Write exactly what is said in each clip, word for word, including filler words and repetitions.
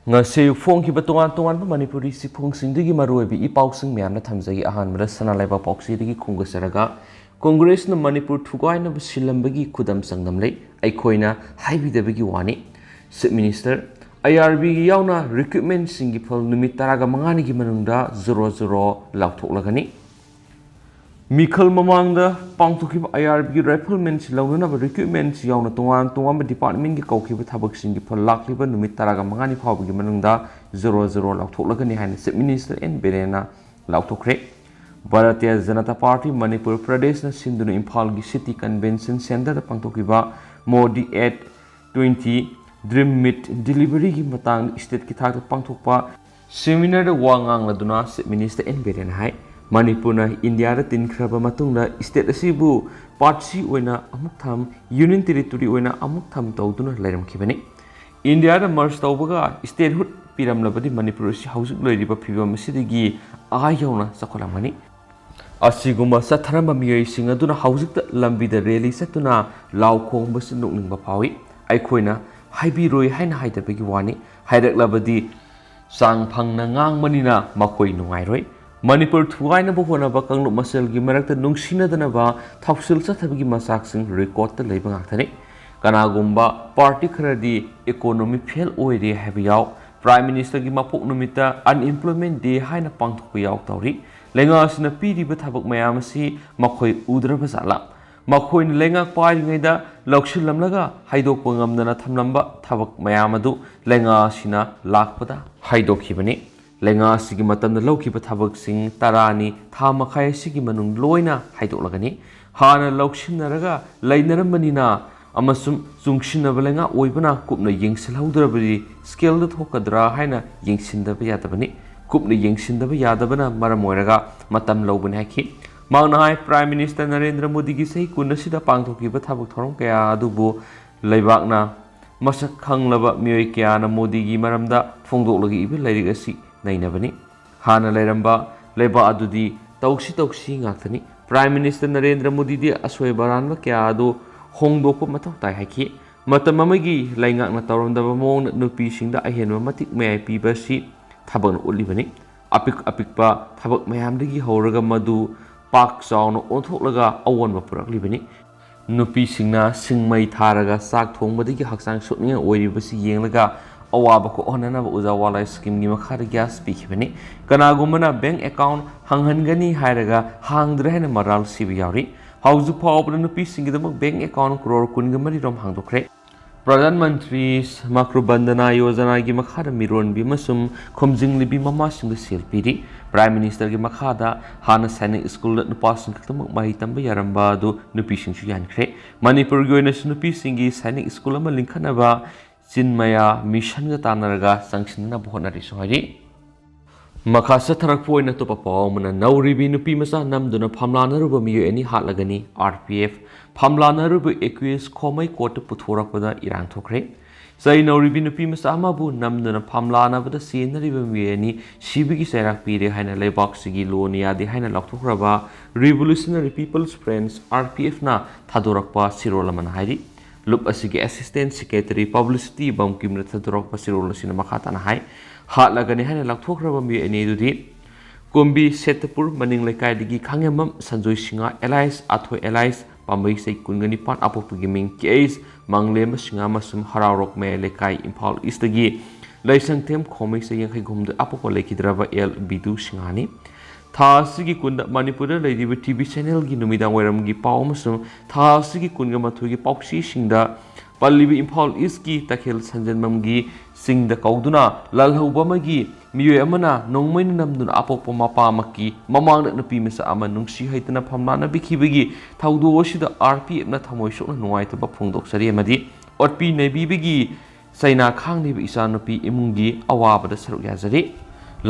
ꯉꯁꯤ ꯐꯣꯡꯈꯤꯕ ꯇꯣꯉꯥꯟ ꯇꯣꯉꯥꯟꯕ ꯃꯅꯤꯄꯨꯔꯤ ꯆꯦꯐꯣꯡꯁꯤꯡꯗꯒꯤ ꯃꯔꯨꯑꯣꯏꯕ ꯏ ꯄꯥꯎꯁꯤꯡ ꯃꯌꯥꯝꯅ ꯊꯝꯖꯒꯦ꯫ ꯑꯍꯥꯟꯕꯗ ꯁꯅꯥ ꯂꯩꯕꯥꯛ ꯄꯥꯎꯆꯦꯗꯒꯤ ꯈꯣꯝꯒꯠꯆꯔꯒ, ꯀꯣꯡꯒ꯭ꯔꯦꯁꯅ ꯃꯅꯤꯄꯨꯔ ꯊꯨꯒꯥꯏꯅꯕ ꯁꯤꯜꯂꯝꯕꯒꯤ ꯈꯨꯗꯝ ꯆꯥꯡꯗꯝ ꯂꯩ, ꯑꯩꯈꯣꯏꯅ ꯍꯥꯏꯕꯤꯗꯕꯒꯤ ꯋꯥꯅꯤ꯫ Chief Minister, IRB ꯒꯤ ꯌꯥꯎꯅ recruitment ꯁꯤꯡꯒꯤ ꯐꯜ ꯅꯨꯃꯤꯠ ꯇꯔꯥꯒ ꯃꯉꯥꯅꯤꯒꯤ ꯃꯅꯨꯡꯗ ꯖꯣꯔꯣ ꯖꯣꯔꯣ ꯂꯥꯎꯊꯣꯛꯂꯒꯅꯤ꯫ ꯃꯤꯈꯜ ꯃꯃꯥꯡꯗ ꯄꯥꯡꯊꯣꯛꯈꯤꯕ IRB ꯒꯤ rifleman ꯁꯤ ꯂꯧꯅꯅꯕ recruitment ꯁꯤ ꯌꯥꯎꯅ ꯇꯣꯉꯥꯟ ꯇꯣꯉꯥꯟꯕ department ꯀꯤ ꯀꯧꯈꯤꯕ ꯊꯕꯛꯁꯤꯡꯒꯤ ꯐꯜ ꯂꯥꯛꯂꯤꯕ ꯅꯨꯃꯤꯠ ꯇꯔꯥꯒ ꯃꯉꯥꯅꯤ ꯐꯥꯎꯕꯒꯤ ꯃꯅꯨꯡꯗ ꯖꯣꯔꯣ ꯖꯣꯔꯣ ꯂꯥꯎꯊꯣꯛꯂꯒꯅꯤ ꯍꯥꯏꯅ Chief Minister ꯑꯦꯟ ꯕꯤꯔꯦꯟꯅ ꯂꯥꯎꯊꯣꯛꯈ꯭ꯔꯦ꯫ ꯚꯥꯔꯇꯤꯌ ꯖꯅꯇꯥ ꯄꯥꯔꯇꯤ ꯃꯅꯤꯄꯨꯔ ꯄ꯭ꯔꯗꯦꯁꯅ ꯁꯤꯟꯗꯨꯅ ꯏꯝꯐꯥꯜꯒꯤ City Convention Centre ꯗ ꯄꯥꯡꯊꯣꯛꯈꯤꯕ Modi at twenty Dream Meet Delivery ꯒꯤ ꯃꯇꯥꯡꯗ state ꯀꯤ ꯊꯥꯛꯇ ꯄꯥꯡꯊꯣꯛꯄ seminar ꯗ ꯋꯥ ꯉꯥꯡꯂꯗꯨꯅ Chief Minister ꯑꯦꯟ ꯕꯤꯔꯦꯟꯅ ꯍꯥꯏ, ꯃꯅꯤꯄꯨꯔꯅ ꯏꯟꯗꯤꯌꯥꯗ ꯇꯤꯟꯈ꯭ꯔꯕ ꯃꯇꯨꯡꯗ state ꯑꯁꯤꯕꯨ part C ꯑꯣꯏꯅ ꯑꯃꯨꯛ ꯊꯝ, Union Territory ꯑꯣꯏꯅ ꯑꯃꯨꯛ ꯊꯝ ꯇꯧꯗꯨꯅ ꯂꯩꯔꯝꯈꯤꯕꯅꯤ꯫ ꯏꯟꯗꯤꯌꯥꯗ merge ꯇꯧꯕꯒ statehood ꯄꯤꯔꯝꯂꯕꯗꯤ ꯃꯅꯤꯄꯨꯔ ꯑꯁꯤ ꯍꯧꯖꯤꯛ ꯂꯩꯔꯤꯕ ꯐꯤꯕꯝ ꯑꯁꯤꯗꯒꯤ ꯑꯥ ꯌꯧꯅ ꯆꯥꯎꯈꯠꯂꯝꯒꯅꯤ꯫ ꯑꯁꯤꯒꯨꯝꯕ ꯆꯠꯊꯔꯝꯕ ꯃꯤꯑꯣꯏꯁꯤꯡ ꯑꯗꯨꯅ ꯍꯧꯖꯤꯛꯇ ꯂꯝꯕꯤꯗ rally ꯆꯠꯇꯨꯅ ꯂꯥꯎ ꯈꯣꯡꯕꯁꯤ ꯅꯣꯛꯅꯤꯡꯕ ꯐꯥꯎꯏ꯫ ꯑꯩꯈꯣꯏꯅ ꯍꯥꯏꯕꯤꯔꯣꯏ ꯍꯥꯏꯅ ꯍꯥꯏꯗꯕꯒꯤ ꯋꯥꯅꯤ, ꯍꯥꯏꯔꯛꯂꯕꯗꯤ ꯆꯥꯡ ꯐꯪꯅ ꯉꯥꯡꯕꯅꯤꯅ ꯃꯈꯣꯏ ꯅꯨꯡꯉꯥꯏꯔꯣꯏ꯫ ꯃꯅꯤꯄꯨꯔ ꯊꯨꯒꯥꯏꯅꯕ ꯍꯣꯠꯅꯕ ꯀꯥꯡꯂꯨꯞ ꯃꯁꯦꯜꯒꯤ ꯃꯔꯛꯇ ꯅꯨꯡꯁꯤꯅꯗꯅꯕ ꯊꯧꯁꯤꯜ ꯆꯠꯊꯕꯒꯤ ꯃꯆꯥꯛꯁꯤꯡ record ꯇ ꯂꯩꯕ ꯉꯥꯛꯇꯅꯤ꯫ ꯀꯅꯥꯒꯨꯝꯕ party ꯈꯔꯗꯤ economy fail ꯑꯣꯏꯔꯦ ꯍꯥꯏꯕ ꯌꯥꯎ, Prime Minister ꯒꯤ ꯃꯄꯣꯛ ꯅꯨꯃꯤꯠꯇ Unemployment Day ꯍꯥꯏꯅ ꯄꯥꯡꯊꯣꯛꯄ ꯌꯥꯎ ꯇꯧꯔꯤ꯫ ꯂꯩꯉꯥꯛ ꯑꯁꯤꯅ ꯄꯤꯔꯤꯕ ꯊꯕꯛ ꯃꯌꯥꯝ ꯑꯁꯤ ꯃꯈꯣꯏ ꯎꯗ꯭ꯔꯕ ꯖꯥꯠꯂꯥ? ꯃꯈꯣꯏꯅ ꯂꯩꯉꯥꯛ ꯄꯥꯏꯔꯤꯉꯩꯗ ꯂꯧꯁꯤꯜꯂꯝꯂꯒ ꯍꯥꯏꯗꯣꯛꯄ ꯉꯝꯗꯅ ꯊꯝꯂꯝꯕ ꯊꯕꯛ ꯃꯌꯥꯝ ꯑꯗꯨ ꯂꯩꯉꯥꯛ ꯑꯁꯤꯅ ꯂꯥꯛꯄꯗ ꯍꯥꯏꯗꯣꯛꯈꯤꯕꯅꯤ꯫ ꯂꯩꯉꯥꯛ ꯑꯁꯤꯒꯤ ꯃꯇꯝꯗ ꯂꯧꯈꯤꯕ ꯊꯕꯛꯁꯤꯡ ꯇꯔꯥꯅꯤ, ꯊꯥ ꯃꯈꯥꯏ ꯑꯁꯤꯒꯤ ꯃꯅꯨꯡ ꯂꯣꯏꯅ ꯍꯥꯏꯗꯣꯛꯂꯒꯅꯤ꯫ ꯍꯥꯟꯅ ꯂꯧꯁꯤꯟꯅꯔꯒ ꯂꯩꯅꯔꯝꯕꯅꯤꯅ ꯑꯃꯁꯨꯡ ꯆꯨꯡꯁꯤꯟꯅꯕ ꯂꯩꯉꯥꯛ ꯑꯣꯏꯕꯅ ꯀꯨꯞꯅ ꯌꯦꯡꯁꯤꯜꯍꯧꯗ꯭ꯔꯕꯗꯤ scale ꯗ ꯊꯣꯛꯀꯗ꯭ꯔꯥ ꯍꯥꯏꯅ ꯌꯦꯡꯁꯤꯟꯗꯕ ꯌꯥꯗꯕꯅꯤ꯫ ꯀꯨꯞꯅ ꯌꯦꯡꯁꯤꯟꯗꯕ ꯌꯥꯗꯕꯅ ꯃꯔꯝ ꯑꯣꯏꯔꯒ ꯃꯇꯝ ꯂꯧꯕꯅꯤ ꯍꯥꯏꯈꯤ꯫ ꯃꯍꯥꯛꯅ ꯍꯥꯏ, Prime Minister ꯅꯔꯦꯟꯗ꯭ꯔ ꯃꯣꯗꯤꯒꯤ ꯆꯍꯤ ꯀꯨꯟ ꯑꯁꯤꯗ ꯄꯥꯡꯊꯣꯛꯈꯤꯕ ꯊꯕꯛ ꯊꯧꯔꯝ ꯀꯌꯥ ꯑꯗꯨꯕꯨ ꯂꯩꯕꯥꯛꯅ ꯃꯁꯛ ꯈꯪꯂꯕ ꯃꯤꯑꯣꯏ ꯀꯌꯥꯅ ꯃꯣꯗꯤꯒꯤ ꯃꯔꯝꯗ ꯐꯣꯡꯗꯣꯛꯂꯒ ꯏꯕ ꯂꯥꯏꯔꯤꯛ ꯑꯁꯤ ꯅꯩꯅꯕꯅꯤ꯫ ꯍꯥꯟꯅ ꯂꯩꯔꯝꯕ ꯂꯩꯕꯥꯛ ꯑꯗꯨꯗꯤ ꯇꯧꯁꯤ ꯇꯧꯁꯤ ꯉꯥꯛꯇꯅꯤ꯫ Prime Minister ꯅꯔꯦꯟꯗ꯭ꯔ ꯃꯣꯗꯤꯗꯤ ꯑꯁꯣꯏꯕ ꯑꯔꯥꯟꯕ ꯀꯌꯥ ꯑꯗꯨ ꯍꯣꯡꯗꯣꯛꯄ ꯃꯊꯧ ꯇꯥꯏ ꯍꯥꯏꯈꯤ꯫ ꯃꯇꯝ ꯑꯃꯒꯤ ꯂꯩꯉꯥꯛꯅ ꯇꯧꯔꯝꯗꯕ ꯃꯑꯣꯡꯗ ꯅꯨꯄꯤꯁꯤꯡꯗ ꯑꯍꯦꯟꯕ ꯃꯇꯤꯛ ꯃꯌꯥꯏ ꯄꯤꯕ ꯑꯁꯤ ꯊꯕꯛꯅ ꯎꯠꯂꯤꯕꯅꯤ꯫ ꯑꯄꯤꯛ ꯑꯄꯤꯛꯄ ꯊꯕꯛ ꯃꯌꯥꯝꯗꯒꯤ ꯍꯧꯔꯒ ꯃꯗꯨ ꯄꯥꯛ ꯆꯥꯎꯅ ꯑꯣꯟꯊꯣꯛꯂꯒ ꯑꯑꯣꯟꯕ ꯄꯨꯔꯛꯂꯤꯕꯅꯤ꯫ ꯅꯨꯄꯤꯁꯤꯡꯅ ꯁꯤꯡꯃꯩ ꯊꯥꯔꯒ ꯆꯥꯛ ꯊꯣꯡꯕꯗꯒꯤ ꯍꯛꯆꯥꯡ ꯁꯣꯛꯅꯤꯡꯉꯥꯏ ꯑꯣꯏꯔꯤꯕꯁꯤ ꯌꯦꯡꯂꯒ ꯑꯋꯥꯕ ꯀꯣꯛꯍꯟꯅꯅꯕ ꯎꯖꯥꯋꯥꯂꯥ ꯁ꯭ꯀꯤꯝꯒꯤ ꯃꯈꯥꯗ ꯒ꯭ꯌꯥꯁ ꯄꯤꯈꯤꯕꯅꯤ꯫ ꯀꯅꯥꯒꯨꯝꯕꯅ ꯕꯦꯡꯛ ꯑꯦꯀꯥꯎꯟ ꯍꯥꯡꯍꯟꯒꯅꯤ ꯍꯥꯏꯔꯒ ꯍꯥꯡꯗ꯭ꯔꯦ ꯍꯥꯏꯅ ꯃꯔꯥꯜ ꯁꯤꯕ ꯌꯥꯎꯔꯤ꯫ ꯍꯧꯖꯤꯛ ꯐꯥꯎꯕꯗ ꯅꯨꯄꯤꯁꯤꯡꯒꯤꯗꯃꯛ ꯕꯦꯡꯛ ꯑꯦꯀꯥꯎꯟ ꯀ꯭ꯔꯣꯔ ꯀꯨꯟꯒ ꯃꯔꯤ ꯔꯣꯝ ꯍꯥꯡꯗꯣꯛꯈ꯭ꯔꯦ꯫ ꯄ꯭ꯔꯙꯥꯟ ꯃꯟꯇ꯭ꯔꯤ ꯃꯥꯇ꯭ꯔꯨ ꯕꯟꯗꯅꯥ ꯌꯣꯖꯅꯥꯒꯤ ꯃꯈꯥꯗ ꯃꯤꯔꯣꯟꯕꯤ ꯑꯃꯁꯨꯡ ꯈꯣꯝꯖꯤꯟꯂꯤꯕꯤ ꯃꯃꯥꯁꯤꯡꯗ ꯁꯦꯜ ꯄꯤꯔꯤ꯫ ꯄ꯭ꯔꯥꯏꯝ ꯃꯤꯅꯤꯁꯇꯔꯒꯤ ꯃꯈꯥꯗ ꯍꯥꯟꯅ ꯁꯥꯏꯅꯤꯛ ꯁ꯭ꯀꯨꯜꯗ ꯅꯨꯄꯥꯁꯤꯡ ꯈꯛꯇꯃꯛ ꯃꯍꯩ ꯇꯝꯕ ꯌꯥꯔꯝꯕ ꯑꯗꯨ ꯅꯨꯄꯤꯁꯤꯡꯁꯨ ꯌꯥꯟꯈ꯭ꯔꯦ꯫ ꯃꯅꯤꯄꯨꯔꯒꯤ ꯑꯣꯏꯅꯁꯨ ꯅꯨꯄꯤꯁꯤꯡꯒꯤ ꯁꯥꯏꯅꯤꯛ ꯁ꯭ꯀꯨꯜ ꯑꯃ ꯂꯤꯡꯈꯠꯅꯕ ꯆꯤꯟꯃꯌꯥ ꯃꯤꯁꯟꯒ ꯇꯥꯟꯅꯔꯒ ꯆꯪꯁꯤꯟꯅꯅꯕ ꯍꯣꯠꯅꯔꯤꯁꯨ ꯍꯥꯏꯔꯤ꯫ ꯃꯈꯥ ꯆꯠꯊꯔꯛꯄ ꯑꯣꯏꯅ ꯑꯇꯣꯞꯄ ꯄꯥꯎ ꯑꯃꯅ, ꯅꯧꯔꯤꯕꯤ ꯅꯨꯄꯤ ꯃꯆꯥ ꯅꯝꯗꯨꯅ ꯐꯝꯂꯥꯅꯔꯨꯕ ꯃꯤꯑꯣꯏ ꯑꯅꯤ ꯍꯥꯠꯂꯒꯅꯤ, ꯑꯥꯔ ꯄꯤ ꯑꯦꯐ꯫ ꯐꯝꯂꯥꯅꯔꯨꯕ ꯑꯦꯀ꯭ꯌꯨꯁ ꯈꯣꯃꯩ ꯀꯣꯔꯠꯇ ꯄꯨꯊꯣꯔꯛꯄꯗ ꯏꯔꯥꯡ ꯊꯣꯛꯈ꯭ꯔꯦ꯫ ꯆꯩ ꯅꯧꯔꯤꯕꯤ ꯅꯨꯄꯤ ꯃꯆꯥ ꯑꯃꯕꯨ ꯅꯝꯗꯨꯅ ꯐꯝꯂꯥꯅꯕꯗ ꯆꯦꯟꯅꯔꯤꯕ ꯃꯤꯑꯣꯏ ꯑꯅꯤ ꯁꯤꯕꯒꯤ ꯆꯩꯔꯥꯛ ꯄꯤꯔꯦ ꯍꯥꯏꯅ ꯂꯩꯕꯥꯛꯁꯤꯒꯤ ꯂꯣꯅ ꯌꯥꯗꯦ ꯍꯥꯏꯅ ꯂꯥꯎꯊꯣꯛꯈ꯭ꯔꯕ Revolutionary People's Front, R P ꯑꯦꯐꯅ ꯊꯥꯗꯣꯔꯛꯄ ꯆꯦꯔꯣꯜ ꯑꯃꯅ ꯍꯥꯏꯔꯤ꯫ ꯂꯨꯞ ꯑꯁꯤꯒꯤ ꯑꯦꯁꯤꯁꯇꯦꯟ ꯁꯦꯀ꯭ꯔꯦꯇꯔꯤ ꯄꯕ꯭ꯂꯤꯁꯤꯇꯤ ꯕꯝꯀꯤꯝꯅ ꯊꯥꯗꯣꯔꯛꯄ ꯆꯦꯔꯣꯜ ꯑꯁꯤꯅ ꯃꯈꯥ ꯇꯥꯅ ꯍꯥꯏ, ꯍꯥꯠꯂꯒꯅꯤ ꯍꯥꯏꯅ ꯂꯥꯎꯊꯣꯛꯈ꯭ꯔꯕ ꯃꯤꯑꯣꯏ ꯑꯅꯤ ꯑꯗꯨꯗꯤ ꯀꯨꯝꯕꯤ ꯁꯦꯇꯄꯨꯔ ꯃꯅꯤꯡ ꯂꯩꯀꯥꯏꯗꯒꯤ ꯈꯥꯉꯦꯝꯕꯝ ꯁꯟꯖꯣꯏ ꯁꯤꯡꯍ ꯑꯦꯂꯥꯏꯁ ꯑꯥꯊꯣꯏ ꯑꯦꯂꯥꯏꯁ ꯄꯥꯝꯕꯩ ꯆꯍꯤ ꯀꯨꯟꯒ ꯅꯤꯄꯥꯟ, ꯑꯄꯣꯛꯄꯒꯤ ꯃꯤꯡ ꯀꯦ ꯑꯩꯆ ꯃꯪꯂꯦꯝꯕ ꯁꯤꯡꯍ ꯑꯃꯁꯨꯡ ꯍꯔꯥꯎꯔꯣꯛ ꯃꯌꯥꯏ ꯂꯩꯀꯥꯏ, ꯏꯝꯐꯥꯜ ꯏꯁꯇꯒꯤ ꯂꯩꯁꯪꯊꯦꯝ ꯈꯣꯃꯩ ꯆꯍꯤ ꯌꯥꯡꯈꯩ ꯍꯨꯝꯗꯣꯏ, ꯑꯄꯣꯛꯄ ꯂꯩꯈꯤꯗ꯭ꯔꯕ ꯑꯦꯜ ꯕꯤꯗꯨ ꯁꯤꯡꯍꯅꯤ꯫ ꯊꯥ ꯑꯁꯤꯒꯤ ꯀꯨꯟꯗ ꯃꯅꯤꯄꯨꯔꯗ ꯂꯩꯔꯤꯕ ꯇꯤ ꯚꯤ ꯆꯦꯅꯦꯜꯒꯤ ꯅꯨꯃꯤꯗꯥꯡ ꯋꯥꯏꯔꯝꯒꯤ ꯄꯥꯎ ꯑꯃꯁꯨꯡ ꯊꯥ ꯑꯁꯤꯒꯤ ꯀꯨꯟꯒ ꯃꯥꯊꯣꯏꯒꯤ ꯄꯥꯎꯆꯦꯁꯤꯡꯗ ꯄꯜꯂꯤꯕ ꯏꯝꯐꯥꯜ ꯏꯁꯀꯤ ꯇꯈꯦꯜ ꯁꯟꯖꯦꯟꯕꯝꯒꯤ ꯆꯤꯡꯗ ꯀꯧꯗꯨꯅ ꯂꯥꯜꯍꯧꯕ ꯑꯃꯒꯤ ꯃꯤꯑꯣꯏ ꯑꯃꯅ ꯅꯣꯡꯃꯩꯅ ꯅꯝꯗꯨꯅ ꯑꯄꯣꯛꯄ ꯃꯄꯥꯃꯛꯀꯤ ꯃꯃꯥꯡꯗ ꯅꯨꯄꯤ ꯃꯆꯥ ꯑꯃ ꯅꯨꯡꯁꯤ ꯍꯩꯇꯅ ꯐꯝꯂꯥꯅꯕꯤꯈꯤꯕꯒꯤ ꯊꯧꯗꯣꯛ ꯑꯁꯤꯗ ꯑꯥꯔ ꯄꯤ ꯑꯦꯐꯅ ꯊꯃꯣꯏ ꯁꯣꯛꯅ ꯅꯨꯡꯉꯥꯏꯇꯕ ꯐꯣꯡꯗꯣꯛꯆꯔꯤ ꯑꯃꯗꯤ ꯑꯣꯠꯄꯤ ꯅꯩꯕꯤꯕꯒꯤ ꯆꯩꯅꯥ ꯈꯥꯡꯂꯤꯕ ꯏꯆꯥꯅꯨꯄꯤ ꯏꯃꯨꯡꯒꯤ ꯑꯋꯥꯕꯗ ꯁꯔꯨꯛ ꯌꯥꯖꯔꯤ꯫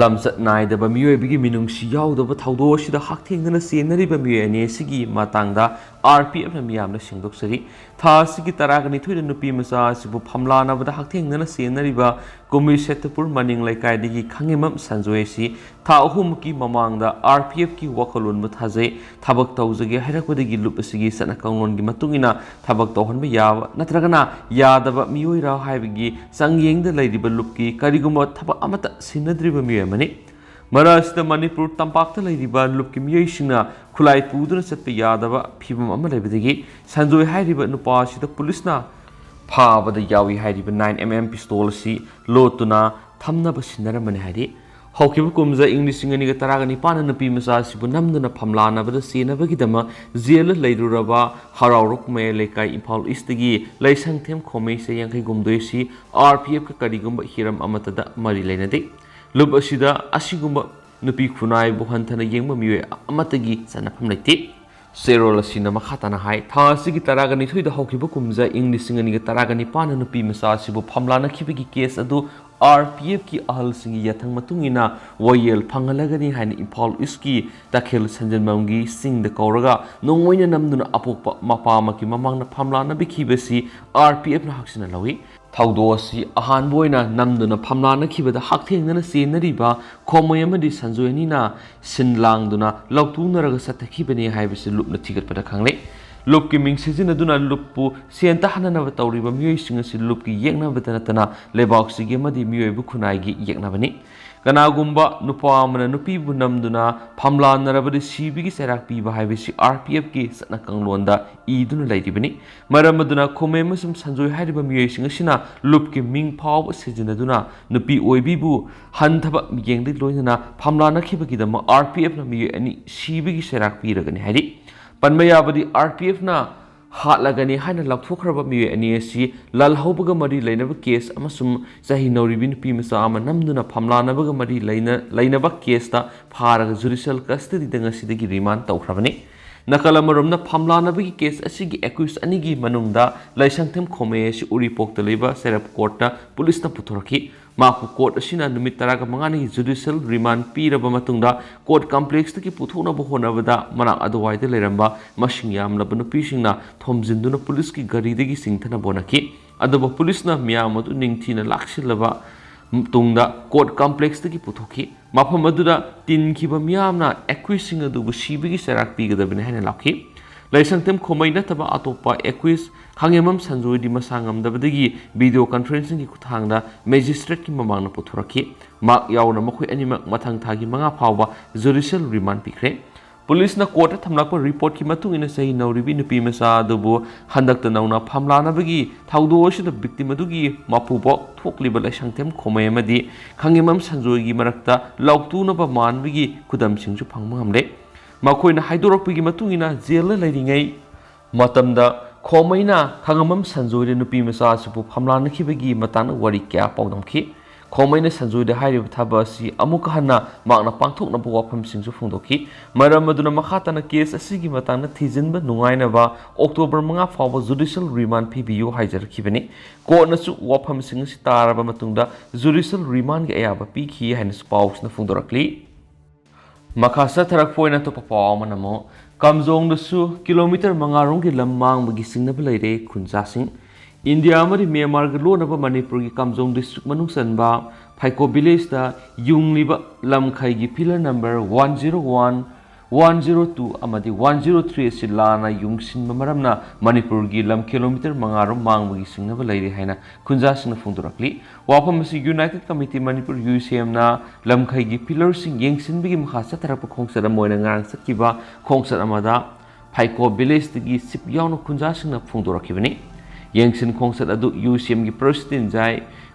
ꯂꯝꯆꯠ ꯅꯥꯏꯗꯕ ꯃꯤꯑꯣꯏꯕꯒꯤ ꯃꯤꯅꯨꯡꯁꯤ ꯌꯥꯎꯗꯕ ꯊꯧꯗꯣꯛ ꯑꯁꯤꯗ ꯍꯛꯊꯦꯡꯅꯅ ꯆꯦꯟꯅꯔꯤꯕ ꯃꯤꯑꯣꯏ ꯑꯅꯤ ꯑꯁꯤꯒꯤ ꯃꯇꯥꯡꯗ ꯑꯥꯔ ꯄꯤ ꯑꯦꯐꯅ ꯃꯤꯌꯥꯝꯗ ꯁꯦꯡꯗꯣꯛꯆꯔꯤ꯫ ꯊꯥ ꯑꯁꯤꯒꯤ ꯇꯔꯥꯒ ꯅꯤꯊꯣꯏꯗ ꯅꯨꯄꯤ ꯃꯆꯥ ꯑꯁꯤꯕꯨ ꯐꯝꯂꯥꯅꯕꯗ ꯍꯛꯊꯦꯡꯅꯅ ꯆꯦꯟꯅꯔꯤꯕ ꯀꯨꯝꯕꯤ ꯁꯦꯇꯄꯨꯔ ꯃꯅꯤꯡ ꯂꯩꯀꯥꯏꯗꯒꯤ ꯈꯥꯉꯦꯝꯕꯝ ꯁꯟꯖꯣꯏ ꯑꯁꯤ ꯊꯥ ꯑꯍꯨꯝꯃꯨꯛꯀꯤ ꯃꯃꯥꯡꯗ ꯑꯥꯔ ꯄꯤ ꯑꯦꯐꯀꯤ ꯋꯥꯈꯜꯂꯣꯟꯕꯨ ꯊꯥꯖꯩ꯫ ꯊꯕꯛ ꯇꯧꯖꯒꯦ ꯍꯥꯏꯔꯛꯄꯗꯒꯤ ꯂꯨꯞ ꯑꯁꯤꯒꯤ ꯆꯠꯅ ꯀꯥꯡꯂꯣꯟꯒꯤ ꯃꯇꯨꯡ ꯏꯟꯅ ꯊꯕꯛ ꯇꯧꯍꯟꯕ ꯌꯥꯕ ꯅꯠꯇ꯭ꯔꯒꯅ ꯌꯥꯗꯕ ꯃꯤꯑꯣꯏꯔꯥ ꯍꯥꯏꯕꯒꯤ ꯆꯥꯡꯌꯦꯡꯗ ꯂꯩꯔꯤꯕ ꯂꯨꯞꯀꯤ ꯀꯔꯤꯒꯨꯝꯕ ꯊꯕꯛ ꯑꯃꯠꯇ ꯁꯤꯟꯅꯗ꯭ꯔꯤꯕ ꯃꯤꯑꯣꯏ ꯑꯃꯅꯤ꯫ ꯃꯔꯛ ꯑꯁꯤꯗ ꯃꯅꯤꯄꯨꯔ ꯇꯝꯄꯥꯛꯇ ꯂꯩꯔꯤꯕ ꯂꯨꯞꯀꯤ ꯃꯤꯑꯣꯏꯁꯤꯡꯅ ꯈꯨꯠꯂꯥꯏ ꯄꯨꯗꯨꯅ ꯆꯠꯄ ꯌꯥꯗꯕ ꯐꯤꯕꯝ ꯑꯃ ꯂꯩꯕꯗꯒꯤ ꯁꯟꯖꯣꯏ ꯍꯥꯏꯔꯤꯕ ꯅꯨꯄꯥ ꯑꯁꯤꯗ ꯄꯨꯂꯤꯁꯅ ꯐꯥꯕꯗ ꯌꯥꯎꯏ ꯍꯥꯏꯔꯤꯕ ꯅꯥꯏꯟ ꯑꯦꯝ ꯑꯦꯝ ꯄꯤꯁꯇꯣꯜ ꯑꯁꯤ ꯂꯣꯠꯇꯨꯅ ꯊꯝꯅꯕ ꯁꯤꯟꯅꯔꯝꯕꯅꯤ ꯍꯥꯏꯔꯤ꯫ ꯍꯧꯈꯤꯕ ꯀꯨꯝꯖꯥ ꯏꯪ ꯂꯤꯁꯤꯡ ꯑꯅꯤꯒ ꯇꯔꯥꯒ ꯅꯤꯄꯥꯟꯗ ꯅꯨꯄꯤ ꯃꯆꯥ ꯑꯁꯤꯕꯨ ꯅꯝꯗꯨꯅ ꯐꯝꯂꯥꯅꯕꯗ ꯆꯦꯟꯅꯕꯒꯤꯗꯃꯛ ꯖꯦꯜꯗ ꯂꯩꯔꯨꯔꯕ ꯍꯔꯥꯎꯔꯣꯛ ꯃꯌꯥꯏ ꯂꯩꯀꯥꯏ ꯏꯝꯐꯥꯜ ꯏꯁꯇꯒꯤ ꯂꯩꯁꯪꯊꯦꯝ ꯈꯣꯃꯩ ꯆꯍꯤ ꯌꯥꯡꯈꯩꯍꯨꯝꯗꯣꯏ ꯑꯁꯤ ꯑꯥꯔ ꯄꯤ ꯑꯦꯐꯀ ꯀꯔꯤꯒꯨꯝꯕ ꯍꯤꯔꯝ ꯑꯃꯠꯇꯗ ꯃꯔꯤ ꯂꯩꯅꯗꯦ꯫ ꯂꯨꯞ ꯑꯁꯤꯗ ꯑꯁꯤꯒꯨꯝꯕ ꯅꯨꯄꯤ ꯈꯨꯟꯅꯥꯏꯕꯨ ꯍꯟꯊꯅ ꯌꯦꯡꯕ ꯃꯤꯑꯣꯏ ꯑꯃꯠꯇꯒꯤ ꯆꯠꯅꯐꯝ ꯂꯩꯇꯦ꯫ ꯆꯦꯔꯣꯜ ꯑꯁꯤꯅ ꯃꯈꯥ ꯇꯥꯅ ꯍꯥꯏ, ꯊꯥ ꯑꯁꯤꯒꯤ ꯇꯔꯥꯒ ꯅꯤꯊꯣꯏꯗ ꯍꯧꯈꯤꯕ ꯀꯨꯝꯖꯥ ꯏꯪ ꯂꯤꯁꯤꯡ ꯑꯅꯤꯒ ꯇꯔꯥꯒ ꯅꯤꯄꯥꯟꯗ ꯅꯨꯄꯤ ꯃꯆꯥ ꯑꯁꯤꯕꯨ ꯐꯝꯂꯥꯅꯈꯤꯕꯒꯤ ꯀꯦꯁ ꯑꯗꯨ ꯑꯥꯔ ꯄꯤ ꯑꯦꯐꯀꯤ ꯑꯍꯜꯁꯤꯡꯒꯤ ꯌꯥꯊꯪ ꯃꯇꯨꯡ ꯏꯟꯅ ꯋꯥꯌꯦꯜ ꯐꯪꯍꯜꯂꯒꯅꯤ ꯍꯥꯏꯅ ꯏꯝꯐꯥꯜ ꯏꯁꯀꯤ ꯇꯈꯦꯜ ꯁꯟꯖꯦꯟꯕꯝꯒꯤ ꯆꯤꯡꯗ ꯀꯧꯔꯒ ꯅꯣꯡꯃꯩꯅ ꯅꯝꯗꯨꯅ ꯑꯄꯣꯛꯄ ꯃꯄꯥ ꯑꯃꯒꯤ ꯃꯃꯥꯡꯗ ꯐꯝꯂꯥꯅꯕꯤꯈꯤꯕꯁꯤ ꯑꯥꯔ ꯄꯤ ꯑꯦꯐꯅ ꯍꯛꯁꯤꯟꯅ ꯂꯧꯏ꯫ ꯊꯧꯗꯣꯛ ꯑꯁꯤ ꯑꯍꯥꯟꯕ ꯑꯣꯏꯅ ꯅꯝꯗꯨꯅ ꯐꯝꯂꯥꯅꯈꯤꯕꯗ ꯍꯛꯊꯦꯡꯅꯅ ꯆꯦꯟꯅꯔꯤꯕ ꯈꯣꯃꯩ ꯑꯃꯗꯤ ꯁꯟꯖꯣꯏ ꯑꯅꯤꯅ ꯁꯤꯟ ꯂꯥꯡꯗꯨꯅ ꯂꯧꯇꯨꯅꯔꯒ ꯆꯠꯊꯈꯤꯕꯅꯤ ꯍꯥꯏꯕꯁꯤ ꯂꯨꯞꯅ ꯊꯤꯒꯠꯄꯗ ꯈꯪꯂꯦ꯫ ꯂꯨꯞꯀꯤ ꯃꯤꯡ ꯁꯤꯖꯤꯟꯅꯗꯨꯅ ꯂꯨꯞꯄꯨ ꯁꯦꯟ ꯇꯥꯍꯟꯅꯅꯕ ꯇꯧꯔꯤꯕ ꯃꯤꯑꯣꯏꯁꯤꯡ ꯑꯁꯤ ꯂꯨꯞꯀꯤ ꯌꯦꯛꯅꯕꯗ ꯅꯠꯇꯅ ꯂꯩꯕꯥꯛꯁꯤꯒꯤ ꯑꯃꯗꯤ ꯃꯤꯑꯣꯏꯕ ꯈꯨꯟꯅꯥꯏꯒꯤ ꯌꯦꯛꯅꯕꯅꯤ꯫ ꯀꯅꯥꯒꯨꯝꯕ ꯅꯨꯄꯥ ꯑꯃꯅ ꯅꯨꯄꯤꯕꯨ ꯅꯝꯗꯨꯅ ꯐꯝꯂꯥꯟꯅꯔꯕꯗꯤ ꯁꯤꯕꯒꯤ ꯆꯩꯔꯥꯛ ꯄꯤꯕ ꯍꯥꯏꯕꯁꯤ ꯑꯥꯔ ꯄꯤ ꯑꯦꯐꯀꯤ ꯆꯠꯅ ꯀꯥꯡꯂꯣꯟꯗ ꯏꯗꯨꯅ ꯂꯩꯔꯤꯕꯅꯤ꯫ ꯃꯔꯝ ꯑꯗꯨꯅ ꯈꯣꯃꯩ ꯑꯃꯁꯨꯡ ꯁꯟꯖꯣꯏ ꯍꯥꯏꯔꯤꯕ ꯃꯤꯑꯣꯏꯁꯤꯡ ꯑꯁꯤꯅ ꯂꯨꯞꯀꯤ ꯃꯤꯡ ꯐꯥꯎꯕ ꯁꯤꯖꯤꯟꯅꯗꯨꯅ ꯅꯨꯄꯤ ꯑꯣꯏꯕꯤꯕꯨ ꯍꯟꯊꯕ ꯃꯤꯠꯌꯦꯡꯗꯒꯤ ꯂꯣꯏꯅꯅ ꯐꯝꯂꯥꯅꯈꯤꯕꯒꯤꯗꯃꯛ ꯑꯥꯔ ꯄꯤ ꯑꯦꯐꯅ ꯃꯤꯑꯣꯏ ꯑꯅꯤ ꯁꯤꯕꯒꯤ ꯆꯩꯔꯥꯛ ꯄꯤꯔꯒꯅꯤ ꯍꯥꯏꯔꯤ꯫ ꯄꯟꯕ ꯌꯥꯕꯗꯤ ꯑꯥꯔ ꯄꯤ ꯑꯦꯐꯅ ꯍꯥꯠꯂꯒꯅꯤ ꯍꯥꯏꯅ ꯂꯥꯎꯊꯣꯛꯈ꯭ꯔꯕ ꯃꯤꯑꯣꯏ ꯑꯅꯤ ꯑꯁꯤ ꯂꯥꯜꯍꯧꯕꯒ ꯃꯔꯤ ꯂꯩꯅꯕ ꯀꯦꯁ ꯑꯃꯁꯨꯡ ꯆꯍꯤ ꯅꯧꯔꯤꯕꯤ ꯅꯨꯄꯤ ꯃꯆꯥ ꯑꯃ ꯅꯝꯗꯨꯅ ꯐꯝꯂꯥꯅꯕꯒ ꯃꯔꯤ ꯂꯩꯅ-, ꯂꯩꯅꯕ ꯀꯦꯁꯇ ꯐꯥꯔꯒ ꯖꯨꯗꯤꯁꯤꯌꯦꯜ ꯀꯁꯇꯗꯤꯗ ꯉꯁꯤꯗꯒꯤ ꯔꯤꯃꯥꯟ ꯇꯧꯈ꯭ꯔꯕꯅꯤ꯫ ꯅꯥꯀꯜ ꯑꯃꯔꯣꯝꯗ ꯐꯝꯂꯥꯅꯕꯒꯤ ꯀꯦꯁ ꯑꯁꯤꯒꯤ ꯑꯦꯀ꯭ꯌꯨꯁ ꯑꯅꯤꯒꯤ ꯃꯅꯨꯡꯗ ꯂꯩꯁꯪꯊꯦꯝ ꯈꯣꯃꯩ ꯑꯁꯤ ꯎꯔꯤꯄꯣꯛꯇ ꯂꯩꯕ ꯁꯦꯔꯞ ꯀꯣꯔꯠꯇ ꯄꯨꯂꯤꯁꯅ ꯄꯨꯊꯣꯔꯛꯈꯤ꯫ ꯃꯍꯥꯛꯄꯨ ꯀꯣꯔꯠ ꯑꯁꯤꯅ ꯅꯨꯃꯤꯠ ꯇꯔꯥꯒ ꯃꯉꯥꯅꯤꯒꯤ ꯖꯨꯗꯤꯁꯤꯌꯦꯜ ꯔꯤꯃꯥꯟ ꯄꯤꯔꯕ ꯃꯇꯨꯡꯗ ꯀꯣꯔꯠ ꯀꯝꯄ꯭ꯂꯦꯛꯁꯇꯒꯤ ꯄꯨꯊꯣꯛꯅꯕ ꯍꯣꯠꯅꯕꯗ ꯃꯅꯥꯛ ꯑꯗꯨꯋꯥꯏꯗ ꯂꯩꯔꯝꯕ ꯃꯁꯤꯡ ꯌꯥꯝꯂꯕ ꯅꯨꯄꯤꯁꯤꯡꯅ ꯊꯣꯝꯖꯤꯟꯗꯨꯅ ꯄꯨꯂꯤꯁꯀꯤ ꯒꯥꯔꯤꯗꯒꯤ ꯆꯤꯡꯊꯅꯕ ꯍꯣꯠꯅꯈꯤ꯫ ꯑꯗꯨꯕꯨ ꯄꯨꯂꯤꯁꯅ ꯃꯤꯌꯥꯝ ꯑꯗꯨ ꯅꯤꯡꯊꯤꯅ ꯂꯥꯛꯁꯤꯜꯂꯕ ꯇꯨꯡꯗ ꯀꯣꯔꯠ ꯀꯝꯄ꯭ꯂꯦꯛꯁꯇꯒꯤ ꯄꯨꯊꯣꯛꯈꯤ꯫ ꯃꯐꯝ ꯑꯗꯨꯗ ꯇꯤꯟꯈꯤꯕ ꯃꯤꯌꯥꯝꯅ ꯑꯦꯀ꯭ꯌꯨꯁꯁꯤꯡ ꯑꯗꯨꯕꯨ ꯁꯤꯕꯒꯤ ꯆꯩꯔꯥꯛ ꯄꯤꯒꯗꯕꯅꯤ ꯍꯥꯏꯅ ꯂꯥꯎꯈꯤ꯫ ꯂꯩꯁꯪꯊꯦꯝ ꯈꯣꯃꯩ ꯅꯠꯇꯕ ꯑꯇꯣꯞꯄ ꯑꯦꯀ꯭ꯌꯨꯁ ꯈꯥꯉꯦꯝꯕꯝ ꯁꯟꯖꯣꯏꯗꯤ ꯃꯁꯥ ꯉꯝꯗꯕꯗꯒꯤ ꯚꯤꯗꯤꯑꯣ ꯀꯟꯐꯔꯦꯟꯁꯤꯡꯒꯤ ꯈꯨꯠꯊꯥꯡꯗ ꯃꯦꯖꯤꯁꯇ꯭ꯔꯦꯠꯀꯤ ꯃꯃꯥꯡꯗ ꯄꯨꯊꯣꯔꯛꯈꯤ꯫ ꯃꯍꯥꯛ ꯌꯥꯎꯅ ꯃꯈꯣꯏ ꯑꯅꯤꯃꯛ ꯃꯊꯪ ꯊꯥꯒꯤ ꯃꯉꯥ ꯐꯥꯎꯕ ꯖꯨꯗꯤꯁꯤꯌꯦꯜ ꯔꯤꯃꯥꯟ ꯄꯤꯈ꯭ꯔꯦ꯫ ꯄꯨꯂꯤꯁꯅ ꯀꯣꯔꯠꯇ ꯊꯝꯂꯛꯄ ꯔꯤꯄꯣꯔꯠꯀꯤ ꯃꯇꯨꯡ ꯏꯟꯅ ꯆꯍꯤ ꯅꯧꯔꯤꯕꯤ ꯅꯨꯄꯤ ꯃꯆꯥ ꯑꯗꯨꯕꯨ ꯍꯟꯗꯛꯇ ꯅꯧꯅ ꯐꯝꯂꯥꯅꯕꯒꯤ ꯊꯧꯗꯣꯛ ꯑꯁꯤꯗ ꯚꯤꯛꯇꯤꯝ ꯑꯗꯨꯒꯤ ꯃꯄꯨꯕꯣꯛ ꯊꯣꯛꯂꯤꯕ ꯂꯩꯁꯪꯊꯦꯝ ꯈꯣꯃꯩ ꯑꯃꯗꯤ ꯈꯥꯉꯦꯝꯕꯝ ꯁꯟꯖꯣꯏꯒꯤ ꯃꯔꯛꯇ ꯂꯥꯎꯇꯨꯅꯕ ꯃꯥꯟꯕꯒꯤ ꯈꯨꯗꯝꯁꯤꯡꯁꯨ ꯐꯪꯕ ꯉꯝꯂꯦ꯫ ꯃꯈꯣꯏꯅ ꯍꯥꯏꯗꯣꯔꯛꯄꯒꯤ ꯃꯇꯨꯡ ꯏꯟꯅ ꯖꯦꯜꯗ ꯂꯩꯔꯤꯉꯩ ꯃꯇꯝꯗ ꯈꯣꯃꯩꯅ ꯈꯥꯉꯦꯝꯕꯝ ꯁꯟꯖꯣꯏꯗ ꯅꯨꯄꯤ ꯃꯆꯥ ꯑꯁꯤꯕꯨ ꯐꯝꯂꯥꯅꯈꯤꯕꯒꯤ ꯃꯇꯥꯡꯗ ꯋꯥꯔꯤ ꯀꯌꯥ ꯄꯥꯎꯗꯝꯈꯤ꯫ ꯈꯣꯃꯩꯅ ꯁꯟꯖꯣꯏꯗ ꯍꯥꯏꯔꯤꯕ ꯊꯕꯛ ꯑꯁꯤ ꯑꯃꯨꯛꯀ ꯍꯟꯅ ꯃꯍꯥꯛꯅ ꯄꯥꯡꯊꯣꯛꯅꯕ ꯋꯥꯐꯝꯁꯤꯡꯁꯨ ꯐꯣꯡꯗꯣꯛꯈꯤ꯫ ꯃꯔꯝ ꯑꯗꯨꯅ ꯃꯈꯥ ꯇꯥꯅ ꯀꯦꯁ ꯑꯁꯤꯒꯤ ꯃꯇꯥꯡꯗ ꯊꯤꯖꯤꯟꯕ ꯅꯨꯡꯉꯥꯏꯅꯕ ꯑꯣꯛꯇꯣꯕꯔ ꯃꯉꯥ ꯐꯥꯎꯕ ꯖꯨꯗꯤꯁꯤꯌꯦꯜ ꯔꯤꯃꯥꯟ ꯄꯤꯕꯤꯌꯨ ꯍꯥꯏꯖꯔꯛꯈꯤꯕꯅꯤ꯫ ꯀꯣꯔꯠꯅꯁꯨ ꯋꯥꯐꯝꯁꯤꯡ ꯑꯁꯤ ꯇꯥꯔꯕ ꯃꯇꯨꯡꯗ ꯖꯨꯗꯤꯁꯤꯌꯦꯜ ꯔꯤꯃꯥꯟꯒꯤ ꯑꯌꯥꯕ ꯄꯤꯈꯤ ꯍꯥꯏꯅꯁꯨ ꯄꯥꯎꯁꯤꯅ ꯐꯣꯡꯗꯣꯔꯛꯂꯤ꯫ ꯃꯈꯥ ꯆꯠꯊꯔꯛꯄ ꯑꯣꯏꯅ ꯑꯇꯣꯞꯄ ꯄꯥꯎ ꯑꯃꯅ ꯑꯃꯨꯛ ꯀꯥꯝꯖꯣꯡꯗꯁꯨ ꯀꯤꯂꯣꯃꯤꯇꯔ ꯃꯉꯥ ꯔꯣꯝꯒꯤ ꯂꯝ ꯃꯥꯡꯕꯒꯤ ꯆꯤꯡꯅꯕ ꯂꯩꯔꯦ ꯈꯨꯟꯖꯥꯁꯤꯡ꯫ ꯏꯟꯗꯤꯌꯥ ꯑꯃꯗꯤ ꯃ꯭ꯌꯥꯟꯃꯥꯔꯒ ꯂꯣꯟꯅꯕ ꯃꯅꯤꯄꯨꯔꯒꯤ ꯀꯥꯝꯖꯣꯡ ꯗꯤꯁꯇ꯭ꯔꯤꯛ ꯃꯅꯨꯡ ꯆꯟꯕ ꯐꯩꯀꯣ ꯚꯤꯂꯦꯖꯇ ꯌꯨꯡꯂꯤꯕ ꯂꯝꯈꯩꯒꯤ pillar number one zero one, one zero two ꯑꯃꯗꯤ ꯋꯥꯟ ꯖꯤꯔꯣ ꯊ꯭ꯔꯤ ꯑꯁꯤ ꯂꯥꯟꯅ ꯌꯨꯡꯁꯤꯟꯕ ꯃꯔꯝꯅ ꯃꯅꯤꯄꯨꯔꯒꯤ ꯂꯝ ꯀꯤꯂꯣꯃꯤꯇꯔ ꯃꯉꯥ ꯔꯣꯝ ꯃꯥꯡꯕꯒꯤ ꯆꯤꯡꯅꯕ ꯂꯩꯔꯦ ꯍꯥꯏꯅ ꯈꯨꯟꯖꯥꯁꯤꯡꯅ ꯐꯣꯡꯗꯣꯔꯛꯂꯤ꯫ ꯋꯥꯐꯝ ꯑꯁꯤ ꯌꯨꯅꯥꯏꯇꯦꯗ ꯀꯃꯤꯇꯤ ꯃꯅꯤꯄꯨꯔ, ꯌꯨ ꯁꯤ ꯑꯦꯝꯅ ꯂꯝꯈꯩꯒꯤ ꯄꯤꯂꯔꯁꯤꯡ ꯌꯦꯡꯁꯤꯟꯕꯒꯤ ꯃꯈꯥ ꯆꯠꯊꯔꯛꯄ ꯈꯣꯡꯆꯠ ꯑꯃ ꯑꯣꯏꯅ ꯉꯔꯥꯡ ꯆꯠꯈꯤꯕ ꯈꯣꯡꯆꯠ ꯑꯃꯗ ꯐꯩꯀꯣ ꯚꯤꯂꯦꯖꯇꯒꯤ ꯆꯤꯞ ꯌꯥꯎꯅ ꯈꯨꯟꯖꯥꯁꯤꯡꯅ ꯐꯣꯡꯗꯣꯔꯛꯈꯤꯕꯅꯤ꯫ ꯌꯦꯡꯁꯤꯟ ꯈꯣꯡꯆꯠ ꯑꯗꯨ ꯌꯨ ꯁꯤ ꯑꯦꯝꯒꯤ ꯄ꯭ꯔꯁꯤꯗꯦꯟ ꯖꯥꯏ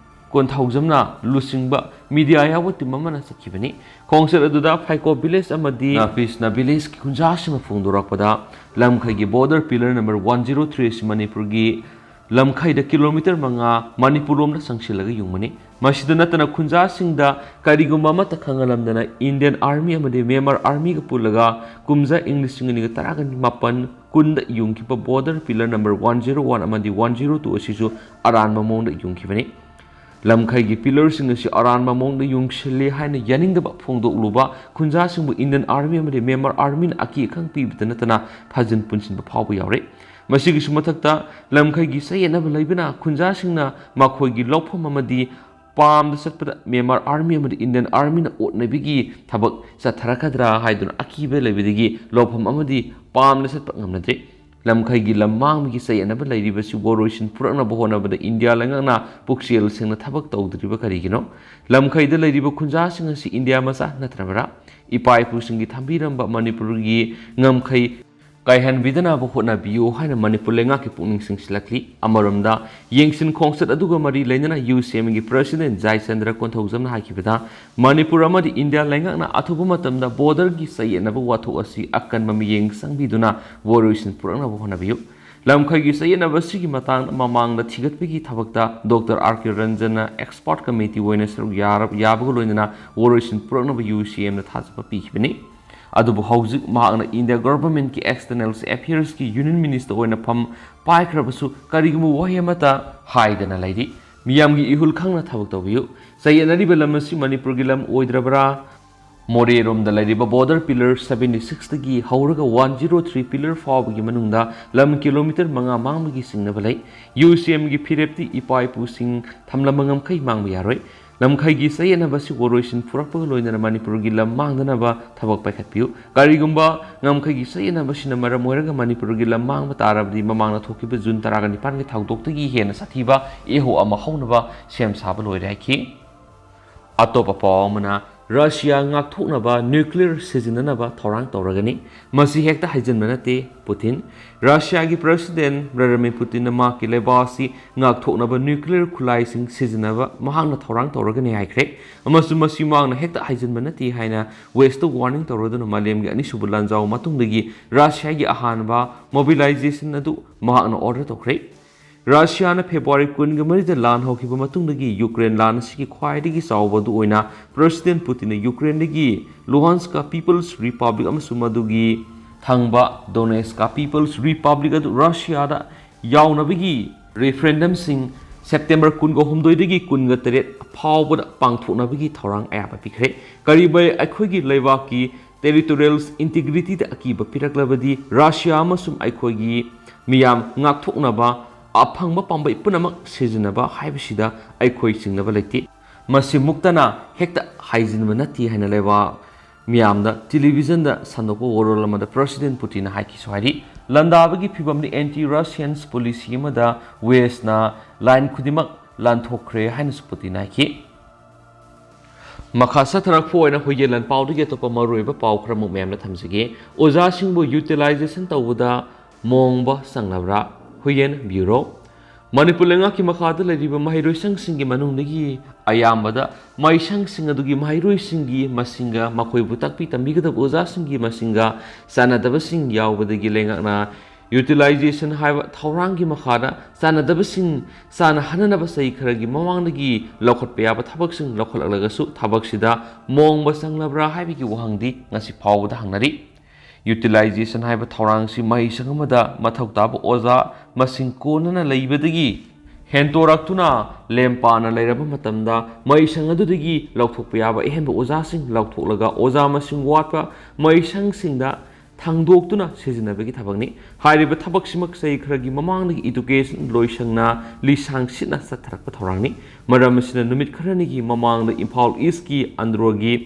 ꯀꯣꯟꯊꯧꯖꯝꯅ ꯂꯨꯆꯤꯡꯕ ꯃꯤꯗꯤꯌꯥ ꯌꯥꯎꯕ ꯇꯤꯝ ꯑꯃꯅ ꯆꯠꯈꯤꯕꯅꯤ꯫ ꯈꯣꯡꯆꯠ ꯑꯗꯨꯗ ꯐꯩꯀꯣ ꯚꯤꯂꯦꯖ ꯑꯃꯗꯤ ꯅꯥꯄꯤꯁꯅ ꯚꯤꯂꯦꯖꯀꯤ ꯈꯨꯟꯖꯥꯁꯤꯡꯅ ꯐꯣꯡꯗꯣꯔꯛꯄꯗ ꯂꯝꯈꯩꯒꯤ border pillar number one zero three ꯑꯁꯤ ꯃꯅꯤꯄꯨꯔꯒꯤ ꯂꯝꯈꯩꯗ ꯀꯤꯂꯣꯃꯤꯇꯔ ꯃꯉꯥ ꯃꯅꯤꯄꯨꯔ ꯂꯣꯝꯗ ꯆꯪꯁꯤꯜꯂꯒ ꯌꯨꯡꯕꯅꯤ꯫ ꯃꯁꯤꯗ ꯅꯠꯇꯅ ꯈꯨꯟꯖꯥꯁꯤꯡꯗ ꯀꯔꯤꯒꯨꯝꯕ ꯑꯃꯠꯇ ꯈꯪꯍꯜꯂꯝꯗꯅ ꯏꯟꯗꯤꯌꯟ ꯑꯥꯔꯃꯤ ꯑꯃꯗꯤ ꯃ꯭ꯌꯥꯟꯃꯥꯔ ꯑꯥꯔꯃꯤꯒ ꯄꯨꯜꯂꯒ ꯀꯨꯝꯖꯥ ꯏꯪ ꯂꯤꯁꯤꯡ ꯑꯅꯤꯒ ꯇꯔꯥꯒ ꯃꯥꯄꯟ ꯀꯨꯟꯗ ꯌꯨꯡꯈꯤꯕ border pillar number one zero one ꯑꯃꯗꯤ ꯋꯥꯟ ꯖꯤꯔꯣ ꯇꯨ ꯑꯁꯤꯁꯨ ꯑꯔꯥꯟꯕ ꯃꯑꯣꯡꯗ ꯌꯨꯡꯈꯤꯕꯅꯤ꯫ ꯂꯝꯈꯩꯒꯤ ꯄꯤꯂꯔꯁꯤꯡ ꯑꯁꯤ ꯑꯔꯥꯟꯕ ꯃꯑꯣꯡꯗ ꯌꯨꯡꯁꯤꯜꯂꯤ ꯍꯥꯏꯅ ꯌꯥꯅꯤꯡꯗꯕ ꯐꯣꯡꯗꯣꯛꯂꯨꯕ ꯈꯨꯟꯖꯥꯁꯤꯡꯕꯨ ꯏꯟꯗꯤꯌꯟ ꯑꯥꯔꯃꯤ ꯑꯃꯗꯤ ꯃ꯭ꯌꯥꯟꯃꯥꯔ ꯑꯥꯔꯃꯤꯅ ꯑꯀꯤ ꯑꯈꯪ ꯄꯤꯕꯇ ꯅꯠꯇꯅ ꯐꯥꯖꯤꯟ ꯄꯨꯟꯁꯤꯟꯕ ꯐꯥꯎꯕ ꯌꯥꯎꯔꯦ꯫ ꯃꯁꯤꯒꯤꯁꯨ ꯃꯊꯛꯇ, ꯂꯝꯈꯩꯒꯤ ꯆꯌꯦꯠꯅꯕ ꯂꯩꯕꯅ ꯈꯨꯟꯖꯥꯁꯤꯡꯅ ꯃꯈꯣꯏꯒꯤ ꯂꯧꯐꯝ ꯑꯃꯗꯤ ꯄꯥꯝꯗ ꯆꯠꯄꯗ ꯃ꯭ꯌꯥꯟꯃꯥꯔ ꯑꯥꯔꯃꯤ ꯑꯃꯗꯤ ꯏꯟꯗꯤꯌꯟ ꯑꯥꯔꯃꯤꯅ ꯑꯣꯠꯅꯕꯤꯒꯤ ꯊꯕꯛ ꯆꯠꯊꯔꯛꯀꯗ꯭ꯔꯥ ꯍꯥꯏꯗꯨꯅ ꯑꯀꯤꯕ ꯂꯩꯕꯗꯒꯤ ꯂꯧꯐꯝ ꯑꯃꯗꯤ ꯄꯥꯝꯗ ꯆꯠꯄ ꯉꯝꯅꯗ꯭ꯔꯦ꯫ ꯂꯝꯈꯩꯒꯤ ꯂꯝ ꯃꯥꯡꯕꯒꯤ ꯆꯌꯦꯠꯅꯕ ꯂꯩꯔꯤꯕꯁꯤ ꯋꯥꯔꯣꯏꯁꯤꯟ ꯄꯨꯔꯛꯅꯕ ꯍꯣꯠꯅꯕꯗ ꯏꯟꯗꯤꯌꯥ ꯂꯩꯉꯥꯛꯅ ꯄꯨꯛꯆꯦꯜ ꯁꯦꯡꯅ ꯊꯕꯛ ꯇꯧꯗ꯭ꯔꯤꯕ ꯀꯔꯤꯒꯤꯅꯣ? ꯂꯝꯈꯩꯗ ꯂꯩꯔꯤꯕ ꯈꯨꯟꯖꯥꯁꯤꯡ ꯑꯁꯤ ꯏꯟꯗꯤꯌꯥ ꯃꯆꯥ ꯅꯠꯇ꯭ꯔꯕ꯭ꯔꯥ? ꯏꯄꯥ ꯏꯄꯨꯁꯤꯡꯒꯤ ꯊꯝꯕꯤꯔꯝꯕ ꯃꯅꯤꯄꯨꯔꯒꯤ ꯉꯝꯈꯩ ꯀꯥꯏꯍꯟꯕꯤꯗꯅꯕ ꯍꯣꯠꯅꯕꯤꯌꯨ ꯍꯥꯏꯅ ꯃꯅꯤꯄꯨꯔ ꯂꯩꯉꯥꯛꯀꯤ ꯄꯨꯛꯅꯤꯡ ꯆꯤꯡꯁꯤꯜꯂꯛꯂꯤ꯫ ꯑꯃꯔꯣꯝꯗ, ꯌꯦꯡꯁꯤꯟ ꯈꯣꯡꯆꯠ ꯑꯗꯨꯒ ꯃꯔꯤ ꯂꯩꯅꯅ ꯌꯨ ꯁꯤ ꯑꯦꯝꯒꯤ ꯄ꯭ꯔꯁꯤꯗꯦꯟ ꯖꯥꯏꯆꯟꯗ꯭ꯔ ꯀꯣꯟꯊꯧꯖꯝꯅ ꯍꯥꯏꯈꯤꯕꯗ, ꯃꯅꯤꯄꯨꯔ ꯑꯃꯗꯤ ꯏꯟꯗꯤꯌꯥ ꯂꯩꯉꯥꯛꯅ ꯑꯊꯨꯕ ꯃꯇꯝꯗ ꯕꯣꯔꯗꯔꯒꯤ ꯆꯌꯦꯠꯅꯕ ꯋꯥꯊꯣꯛ ꯑꯁꯤ ꯑꯀꯟꯕ ꯃꯤꯠꯌꯦꯡ ꯆꯪꯕꯤꯗꯨꯅ ꯋꯥꯔꯣꯏꯁꯤꯟ ꯄꯨꯔꯛꯅꯕ ꯍꯣꯠꯅꯕꯤꯌꯨ꯫ ꯂꯝꯈꯩꯒꯤ ꯆꯌꯦꯠꯅꯕ ꯑꯁꯤꯒꯤ ꯃꯇꯥꯡꯗ ꯃꯃꯥꯡꯗ ꯊꯤꯒꯠꯄꯒꯤ ꯊꯕꯛꯇ ꯗꯣꯛꯇꯔ ꯑꯥꯔ ꯀꯦ ꯔꯟꯖꯟꯅ ꯑꯦꯛꯁꯄꯔꯠ ꯀꯃꯤꯇꯤ ꯑꯣꯏꯅ ꯁꯔꯨꯛ ꯌꯥꯔ-, ꯌꯥꯕꯒ ꯂꯣꯏꯅꯅ ꯋꯥꯔꯣꯏꯁꯤꯟ ꯄꯨꯔꯛꯅꯕ ꯌꯨ ꯁꯤ ꯑꯦꯝꯗ ꯊꯥꯖꯕ ꯄꯤꯈꯤꯕꯅꯤ꯫ ꯑꯗꯨꯕꯨ ꯍꯧꯖꯤꯛ ꯃꯍꯥꯛꯅ ꯏꯟꯗꯤꯌꯥ ꯒꯚꯔꯟꯃꯦꯟꯠꯀꯤ ꯑꯦꯛꯁꯇꯔꯅꯦꯜ ꯑꯦꯐꯤꯌꯔꯁꯀꯤ ꯌꯨꯅꯤꯌꯟ ꯃꯤꯅꯤꯁꯇꯔ ꯑꯣꯏꯅ ꯐꯝ ꯄꯥꯏꯈ꯭ꯔꯕꯁꯨ ꯀꯔꯤꯒꯨꯝꯕ ꯋꯥꯍꯩ ꯑꯃꯠꯇ ꯍꯥꯏꯗꯅ ꯂꯩꯔꯤ꯫ ꯃꯤꯌꯥꯝꯒꯤ ꯏꯍꯨꯜ ꯈꯪꯅ ꯊꯕꯛ ꯇꯧꯕꯤꯌꯨ꯫ ꯆꯌꯦꯠꯅꯔꯤꯕ ꯂꯝ ꯑꯁꯤ ꯃꯅꯤꯄꯨꯔꯒꯤ ꯂꯝ ꯑꯣꯏꯗ꯭ꯔꯕ꯭ꯔꯥ? ꯃꯣꯔꯦꯔꯣꯝꯗ ꯂꯩꯔꯤꯕ ꯕꯣꯔꯗꯔ ꯄꯤꯂꯔ ꯁꯕꯦꯟꯇꯤ ꯁꯤꯛꯁꯇꯒꯤ ꯍꯧꯔꯒ ꯋꯥꯟ ꯖꯤꯔꯣ ꯊ꯭ꯔꯤ ꯄꯤꯂꯔ ꯐꯥꯎꯕꯒꯤ ꯃꯅꯨꯡꯗ ꯂꯝ ꯀꯤꯂꯣꯃꯤꯇꯔ ꯃꯉꯥ ꯃꯥꯡꯕꯒꯤ ꯆꯤꯡꯅꯕ ꯂꯩ꯫ ꯌꯨ ꯁꯤ ꯑꯦꯝꯒꯤ ꯐꯤꯔꯦꯞꯇꯤ ꯏꯄꯥ ꯏꯄꯨꯁꯤꯡ ꯊꯝꯂꯝꯕ ꯉꯝꯈꯩ ꯃꯥꯡꯕ ꯌꯥꯔꯣꯏ꯫ ꯂꯝꯈꯩꯒꯤ ꯆꯌꯦꯠꯅꯕ ꯑꯁꯤ ꯋꯥꯔꯣꯏꯁꯤꯟ ꯄꯨꯔꯛꯄꯒ ꯂꯣꯏꯅꯅ ꯃꯅꯤꯄꯨꯔꯒꯤ ꯂꯝ ꯃꯥꯡꯗꯅꯕ ꯊꯕꯛ ꯄꯥꯏꯈꯠꯄꯤꯌꯨ꯫ ꯀꯔꯤꯒꯨꯝꯕ ꯉꯝꯈꯩꯒꯤ ꯆꯌꯦꯠꯅꯕ ꯑꯁꯤꯅ ꯃꯔꯝ ꯑꯣꯏꯔꯒ ꯃꯅꯤꯄꯨꯔꯒꯤ ꯂꯝ ꯃꯥꯡꯕ ꯇꯥꯔꯕꯗꯤ ꯃꯃꯥꯡꯗ ꯊꯣꯛꯈꯤꯕ ꯖꯨꯟ ꯇꯔꯥꯒ ꯅꯤꯄꯥꯟꯒꯤ ꯊꯧꯗꯣꯛꯇꯒꯤ ꯍꯦꯟꯅ ꯁꯥꯊꯤꯕ ꯏꯍꯧ ꯑꯃ ꯍꯧꯅꯕ ꯁꯦꯝ ꯁꯥꯕ ꯂꯣꯏꯔꯦ ꯍꯥꯏꯈꯤ꯫ ꯑꯇꯣꯞꯄ ꯄꯥꯎ ꯑꯃꯅ, ꯔꯁꯤꯌꯥ ꯉꯥꯛꯊꯣꯛꯅꯕ ꯅ꯭ꯌꯨꯀ꯭ꯂꯤꯌꯔ ꯁꯤꯖꯤꯟꯅꯅꯕ ꯊꯧꯔꯥꯡ ꯇꯧꯔꯒꯅꯤ꯫ ꯃꯁꯤ ꯍꯦꯛꯇ ꯍꯥꯏꯖꯤꯟꯕ ꯅꯠꯇꯦ, ꯄꯨꯇꯤꯟ꯫ ꯔꯁꯤꯌꯥꯒꯤ ꯄ꯭ꯔꯁꯤꯗꯦꯟ ꯚ꯭ꯂꯥꯗꯤꯃꯤꯔ ꯄꯨꯇꯤꯟꯅ ꯃꯍꯥꯛꯀꯤ ꯂꯩꯕꯥꯛ ꯑꯁꯤ ꯉꯥꯛꯊꯣꯛꯅꯕ ꯅ꯭ꯌꯨꯀ꯭ꯂꯤꯌꯔ ꯈꯨꯠꯂꯥꯏꯁꯤꯡ ꯁꯤꯖꯤꯟꯅꯕ ꯃꯍꯥꯛꯅ ꯊꯧꯔꯥꯡ ꯇꯧꯔꯒꯅꯤ ꯍꯥꯏꯈ꯭ꯔꯦ꯫ ꯑꯃꯁꯨꯡ ꯃꯁꯤ ꯃꯍꯥꯛꯅ ꯍꯦꯛꯇ ꯍꯥꯏꯖꯤꯟꯕ ꯅꯠꯇꯦ ꯍꯥꯏꯅ ꯋꯦꯁꯇ ꯋꯥꯔꯅꯤꯡ ꯇꯧꯔꯗꯨꯅ ꯃꯥꯂꯦꯝꯒꯤ ꯑꯅꯤꯁꯨꯕ ꯂꯥꯟꯖꯥꯎ ꯃꯇꯨꯡꯗꯒꯤ ꯔꯁꯤꯌꯥꯒꯤ ꯑꯍꯥꯟꯕ ꯃꯣꯕꯤꯂꯥꯏꯖꯦꯁꯟ ꯑꯗꯨ ꯃꯍꯥꯛꯅ ꯑꯣꯔꯗꯔ ꯇꯧꯈ꯭ꯔꯦ꯫ ꯔꯁꯤꯌꯥꯅ ꯐꯦꯕ꯭ꯔꯨꯋꯥꯔꯤ ꯀꯨꯟꯒ ꯃꯔꯤꯗ ꯂꯥꯟ ꯍꯧꯈꯤꯕ ꯃꯇꯨꯡꯗꯒꯤ ꯌꯨꯀ꯭ꯔꯦꯟ ꯂꯥꯟ ꯑꯁꯤꯒꯤ ꯈ꯭ꯋꯥꯏꯗꯒꯤ ꯆꯥꯎꯕ ꯑꯗꯨ ꯑꯣꯏꯅ ꯄ꯭ꯔꯁꯤꯗꯦꯟ ꯄꯨꯇꯤꯟꯅ ꯌꯨꯀ꯭ꯔꯦꯟꯗꯒꯤ ꯂꯨꯍꯥꯟꯁꯀ ꯄꯤꯄꯜꯁ ꯔꯤꯄꯕ꯭ꯂꯤꯛ ꯑꯃꯁꯨꯡ ꯃꯗꯨꯒꯤ ꯊꯪꯕ ꯗꯣꯅꯦꯁꯀ ꯄꯤꯄꯜꯁ ꯔꯤꯄꯕ꯭ꯂꯤꯛ ꯑꯗꯨ ꯔꯁꯤꯌꯥꯗ ꯌꯥꯎꯅꯕꯒꯤ ꯔꯤꯐꯔꯦꯟꯗꯝꯁꯤꯡ ꯁꯦꯞꯇꯦꯝꯕꯔ ꯀꯨꯟꯒ ꯍꯨꯝꯗꯣꯏꯗꯒꯤ ꯀꯨꯟꯒ ꯇꯔꯦꯠ ꯐꯥꯎꯕꯗ ꯄꯥꯡꯊꯣꯛꯅꯕꯒꯤ ꯊꯧꯔꯥꯡ ꯑꯌꯥꯕ ꯄꯤꯈ꯭ꯔꯦ꯫ ꯀꯔꯤꯒꯨꯝꯕ ꯑꯩꯈꯣꯏꯒꯤ ꯂꯩꯕꯥꯛꯀꯤ territorial integrityꯗ ꯑꯀꯤꯕ ꯄꯤꯔꯛꯂꯕꯗꯤ ꯔꯥꯁꯤꯌꯥ ꯑꯃꯁꯨꯡ ꯑꯩꯈꯣꯏꯒꯤ ꯃꯤꯌꯥꯝ ꯉꯥꯛꯊꯣꯛꯅꯕ ꯑꯐꯪꯕ ꯄꯥꯝꯕꯩ ꯄꯨꯝꯅꯃꯛ ꯁꯤꯖꯤꯟꯅꯕ ꯍꯥꯏꯕꯁꯤꯗ ꯑꯩꯈꯣꯏ ꯆꯤꯡꯅꯕ ꯂꯩꯇꯦ꯫ ꯃꯁꯤꯃꯨꯛꯇꯅ ꯍꯦꯛꯇ ꯍꯥꯏꯖꯤꯟꯕ ꯅꯠꯇꯦ ꯍꯥꯏꯅ ꯂꯩꯕꯥꯛ ꯃꯤꯌꯥꯝꯗ ꯇꯦꯂꯤꯚꯤꯖꯟꯗ ꯁꯟꯗꯣꯛꯄ ꯋꯥꯔꯣꯜ ꯑꯃꯗ ꯄ꯭ꯔꯁꯤꯗꯦꯟ ꯄꯨꯇꯤꯟꯅ ꯍꯥꯏꯈꯤꯁꯨ ꯍꯥꯏꯔꯤ꯫ ꯂꯥꯟꯗꯥꯕꯒꯤ ꯐꯤꯕꯝꯗꯤ anti Russian policy ꯑꯃꯗ Westꯅ line ꯈꯨꯗꯤꯡꯃꯛ ꯂꯥꯟꯊꯣꯛꯈ꯭ꯔꯦ ꯍꯥꯏꯅꯁꯨ ꯄꯨꯇꯤꯟꯅ ꯍꯥꯏꯈꯤ꯫ ꯃꯈꯥ ꯆꯠꯊꯔꯛꯄ ꯑꯣꯏꯅ ꯍꯨꯏꯌꯦꯟ ꯂꯥꯟꯄꯥꯎꯗꯒꯤ ꯑꯇꯣꯞꯄ ꯃꯔꯨꯑꯣꯏꯕ ꯄꯥꯎ ꯈꯔꯃꯨꯛ ꯃꯌꯥꯝꯅ ꯊꯝꯖꯒꯦ꯫ ꯑꯣꯖꯥꯁꯤꯡꯕꯨ utilization ꯇꯧꯕꯗ ꯃꯣꯡꯕ ꯆꯪꯂꯕ꯭ꯔꯥ? ꯍꯨꯏꯌꯦꯟ ꯕ꯭ꯌꯨꯔꯣ꯫ ꯃꯅꯤꯄꯨꯔ ꯂꯩꯉꯥꯛꯀꯤ ꯃꯈꯥꯗ ꯂꯩꯔꯤꯕ ꯃꯍꯩꯔꯣꯏꯁꯪꯁꯤꯡꯒꯤ ꯃꯅꯨꯡꯗꯒꯤ ꯑꯌꯥꯝꯕꯗ ꯃꯍꯩꯁꯪꯁꯤꯡ ꯑꯗꯨꯒꯤ ꯃꯍꯩꯔꯣꯏꯁꯤꯡꯒꯤ ꯃꯁꯤꯡꯒ ꯃꯈꯣꯏꯕꯨ ꯇꯥꯛꯄꯤ ꯇꯝꯕꯤꯒꯗꯕ ꯑꯣꯖꯥꯁꯤꯡꯒꯤ ꯃꯁꯤꯡꯒ ꯆꯥꯟꯅꯗꯕꯁꯤꯡ ꯌꯥꯎꯕꯗꯒꯤ ꯂꯩꯉꯥꯛꯅ utilization ꯍꯥꯏꯕ ꯊꯧꯔꯥꯡꯒꯤ ꯃꯈꯥꯗ ꯆꯥꯟꯅꯗꯕꯁꯤꯡ ꯆꯥꯅꯍꯟꯅꯅꯕ ꯆꯍꯤ ꯈꯔꯒꯤ ꯃꯃꯥꯡꯗꯒꯤ ꯂꯧꯈꯠꯄ ꯌꯥꯕ ꯊꯕꯛꯁꯤꯡ ꯂꯧꯈꯠꯂꯛꯂꯒꯁꯨ ꯊꯕꯛꯁꯤꯗ ꯃꯣꯡꯕ ꯆꯪꯂꯕ꯭ꯔꯥ ꯍꯥꯏꯕꯒꯤ ꯋꯥꯍꯪꯗꯤ ꯉꯁꯤ ꯐꯥꯎꯕꯗ ꯍꯪꯅꯔꯤ꯫ Utilization ꯍꯥꯏꯕ ꯊꯧꯔꯥꯡꯁꯤ ꯃꯍꯩꯁꯪ ꯑꯃꯗ ꯃꯊꯧ ꯇꯥꯕ ꯑꯣꯖꯥ ꯃꯁꯤꯡ ꯀꯣꯟꯅꯅ ꯂꯩꯕꯗꯒꯤ ꯍꯦꯟꯇꯣꯔꯛꯇꯨꯅ ꯂꯦꯝꯄꯥꯅ ꯂꯩꯔꯕ ꯃꯇꯝꯗ ꯃꯍꯩꯁꯪ ꯑꯗꯨꯗꯒꯤ ꯂꯧꯊꯣꯛꯄ ꯌꯥꯕ ꯑꯍꯦꯟꯕ ꯑꯣꯖꯥꯁꯤꯡ ꯂꯧꯊꯣꯛꯂꯒ ꯑꯣꯖꯥ ꯃꯁꯤꯡ ꯋꯥꯠꯄ ꯃꯍꯩꯁꯪꯁꯤꯡꯗ ꯊꯥꯡꯗꯣꯛꯇꯨꯅ ꯁꯤꯖꯤꯟꯅꯕꯒꯤ ꯊꯕꯛꯅꯤ꯫ ꯍꯥꯏꯔꯤꯕ ꯊꯕꯛꯁꯤꯃꯛ ꯆꯍꯤ ꯈꯔꯒꯤ ꯃꯃꯥꯡꯗꯒꯤ education ꯂꯣꯏꯁꯪꯅ ꯂꯤꯁꯥꯡ ꯁꯤꯠꯅ ꯆꯠꯊꯔꯛꯄ ꯊꯧꯔꯥꯡꯅꯤ꯫ ꯃꯔꯝ ꯑꯁꯤꯅ ꯅꯨꯃꯤꯠ ꯈꯔꯅꯤꯒꯤ ꯃꯃꯥꯡꯗ ꯏꯝꯐꯥꯜ ꯏꯁꯀꯤ ꯑꯟꯗ꯭ꯔꯣꯒꯤ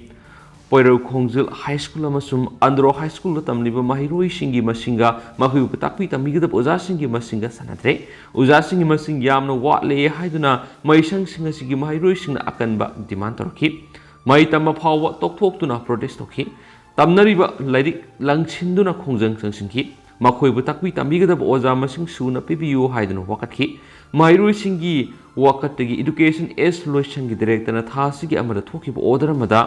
ꯄꯣꯏꯔꯧ ꯈꯣꯡꯖꯤꯜ ꯍꯥꯏ ꯁ꯭ꯀꯨꯜ ꯑꯃꯁꯨꯡ ꯑꯟꯗ꯭ꯔꯣ ꯍꯥꯏ ꯁ꯭ꯀꯨꯜꯗ ꯇꯝꯂꯤꯕ ꯃꯍꯩꯔꯣꯏꯁꯤꯡꯒꯤ ꯃꯁꯤꯡꯒ ꯃꯈꯣꯏꯕꯨ ꯇꯥꯛꯄꯤ ꯇꯝꯕꯤꯒꯗꯕ ꯑꯣꯖꯥꯁꯤꯡꯒꯤ ꯃꯁꯤꯡꯒ ꯆꯥꯟꯅꯗ꯭ꯔꯦ꯫ ꯑꯣꯖꯥꯁꯤꯡꯒꯤ ꯃꯁꯤꯡ ꯌꯥꯝꯅ ꯋꯥꯠꯂꯦ ꯍꯥꯏꯗꯨꯅ ꯃꯍꯩꯁꯪꯁꯤꯡ ꯑꯁꯤꯒꯤ ꯃꯍꯩꯔꯣꯏꯁꯤꯡꯅ ꯑꯀꯟꯕ demand ꯇꯧꯔꯛꯈꯤ꯫ ꯃꯍꯩ ꯇꯝꯕ ꯐꯥꯎꯕ ꯇꯣꯛꯊꯣꯛꯇꯨꯅ protest ꯇꯧꯈꯤ꯫ ꯇꯝꯅꯔꯤꯕ ꯂꯥꯏꯔꯤꯛ ꯂꯪꯁꯤꯟꯗꯨꯅ ꯈꯣꯡꯖꯪ ꯆꯪꯁꯤꯟꯈꯤ꯫ ꯃꯈꯣꯏꯕꯨ ꯇꯥꯛꯄꯤ ꯇꯝꯕꯤꯒꯗꯕ ꯑꯣꯖꯥ ꯃꯁꯤꯡ ꯁꯨꯅ ꯄꯤꯕꯤꯌꯨ ꯍꯥꯏꯗꯨꯅ ꯋꯥꯀꯠꯈꯤ꯫ ꯃꯍꯩꯔꯣꯏꯁꯤꯡꯒꯤ ꯋꯥꯀꯠꯇꯒꯤ education ꯂꯣꯏꯁꯪꯒꯤ directorꯅ ꯊꯥ ꯑꯁꯤꯒꯤ ꯑꯃꯗ ꯊꯣꯛꯈꯤꯕ order ꯑꯃꯗ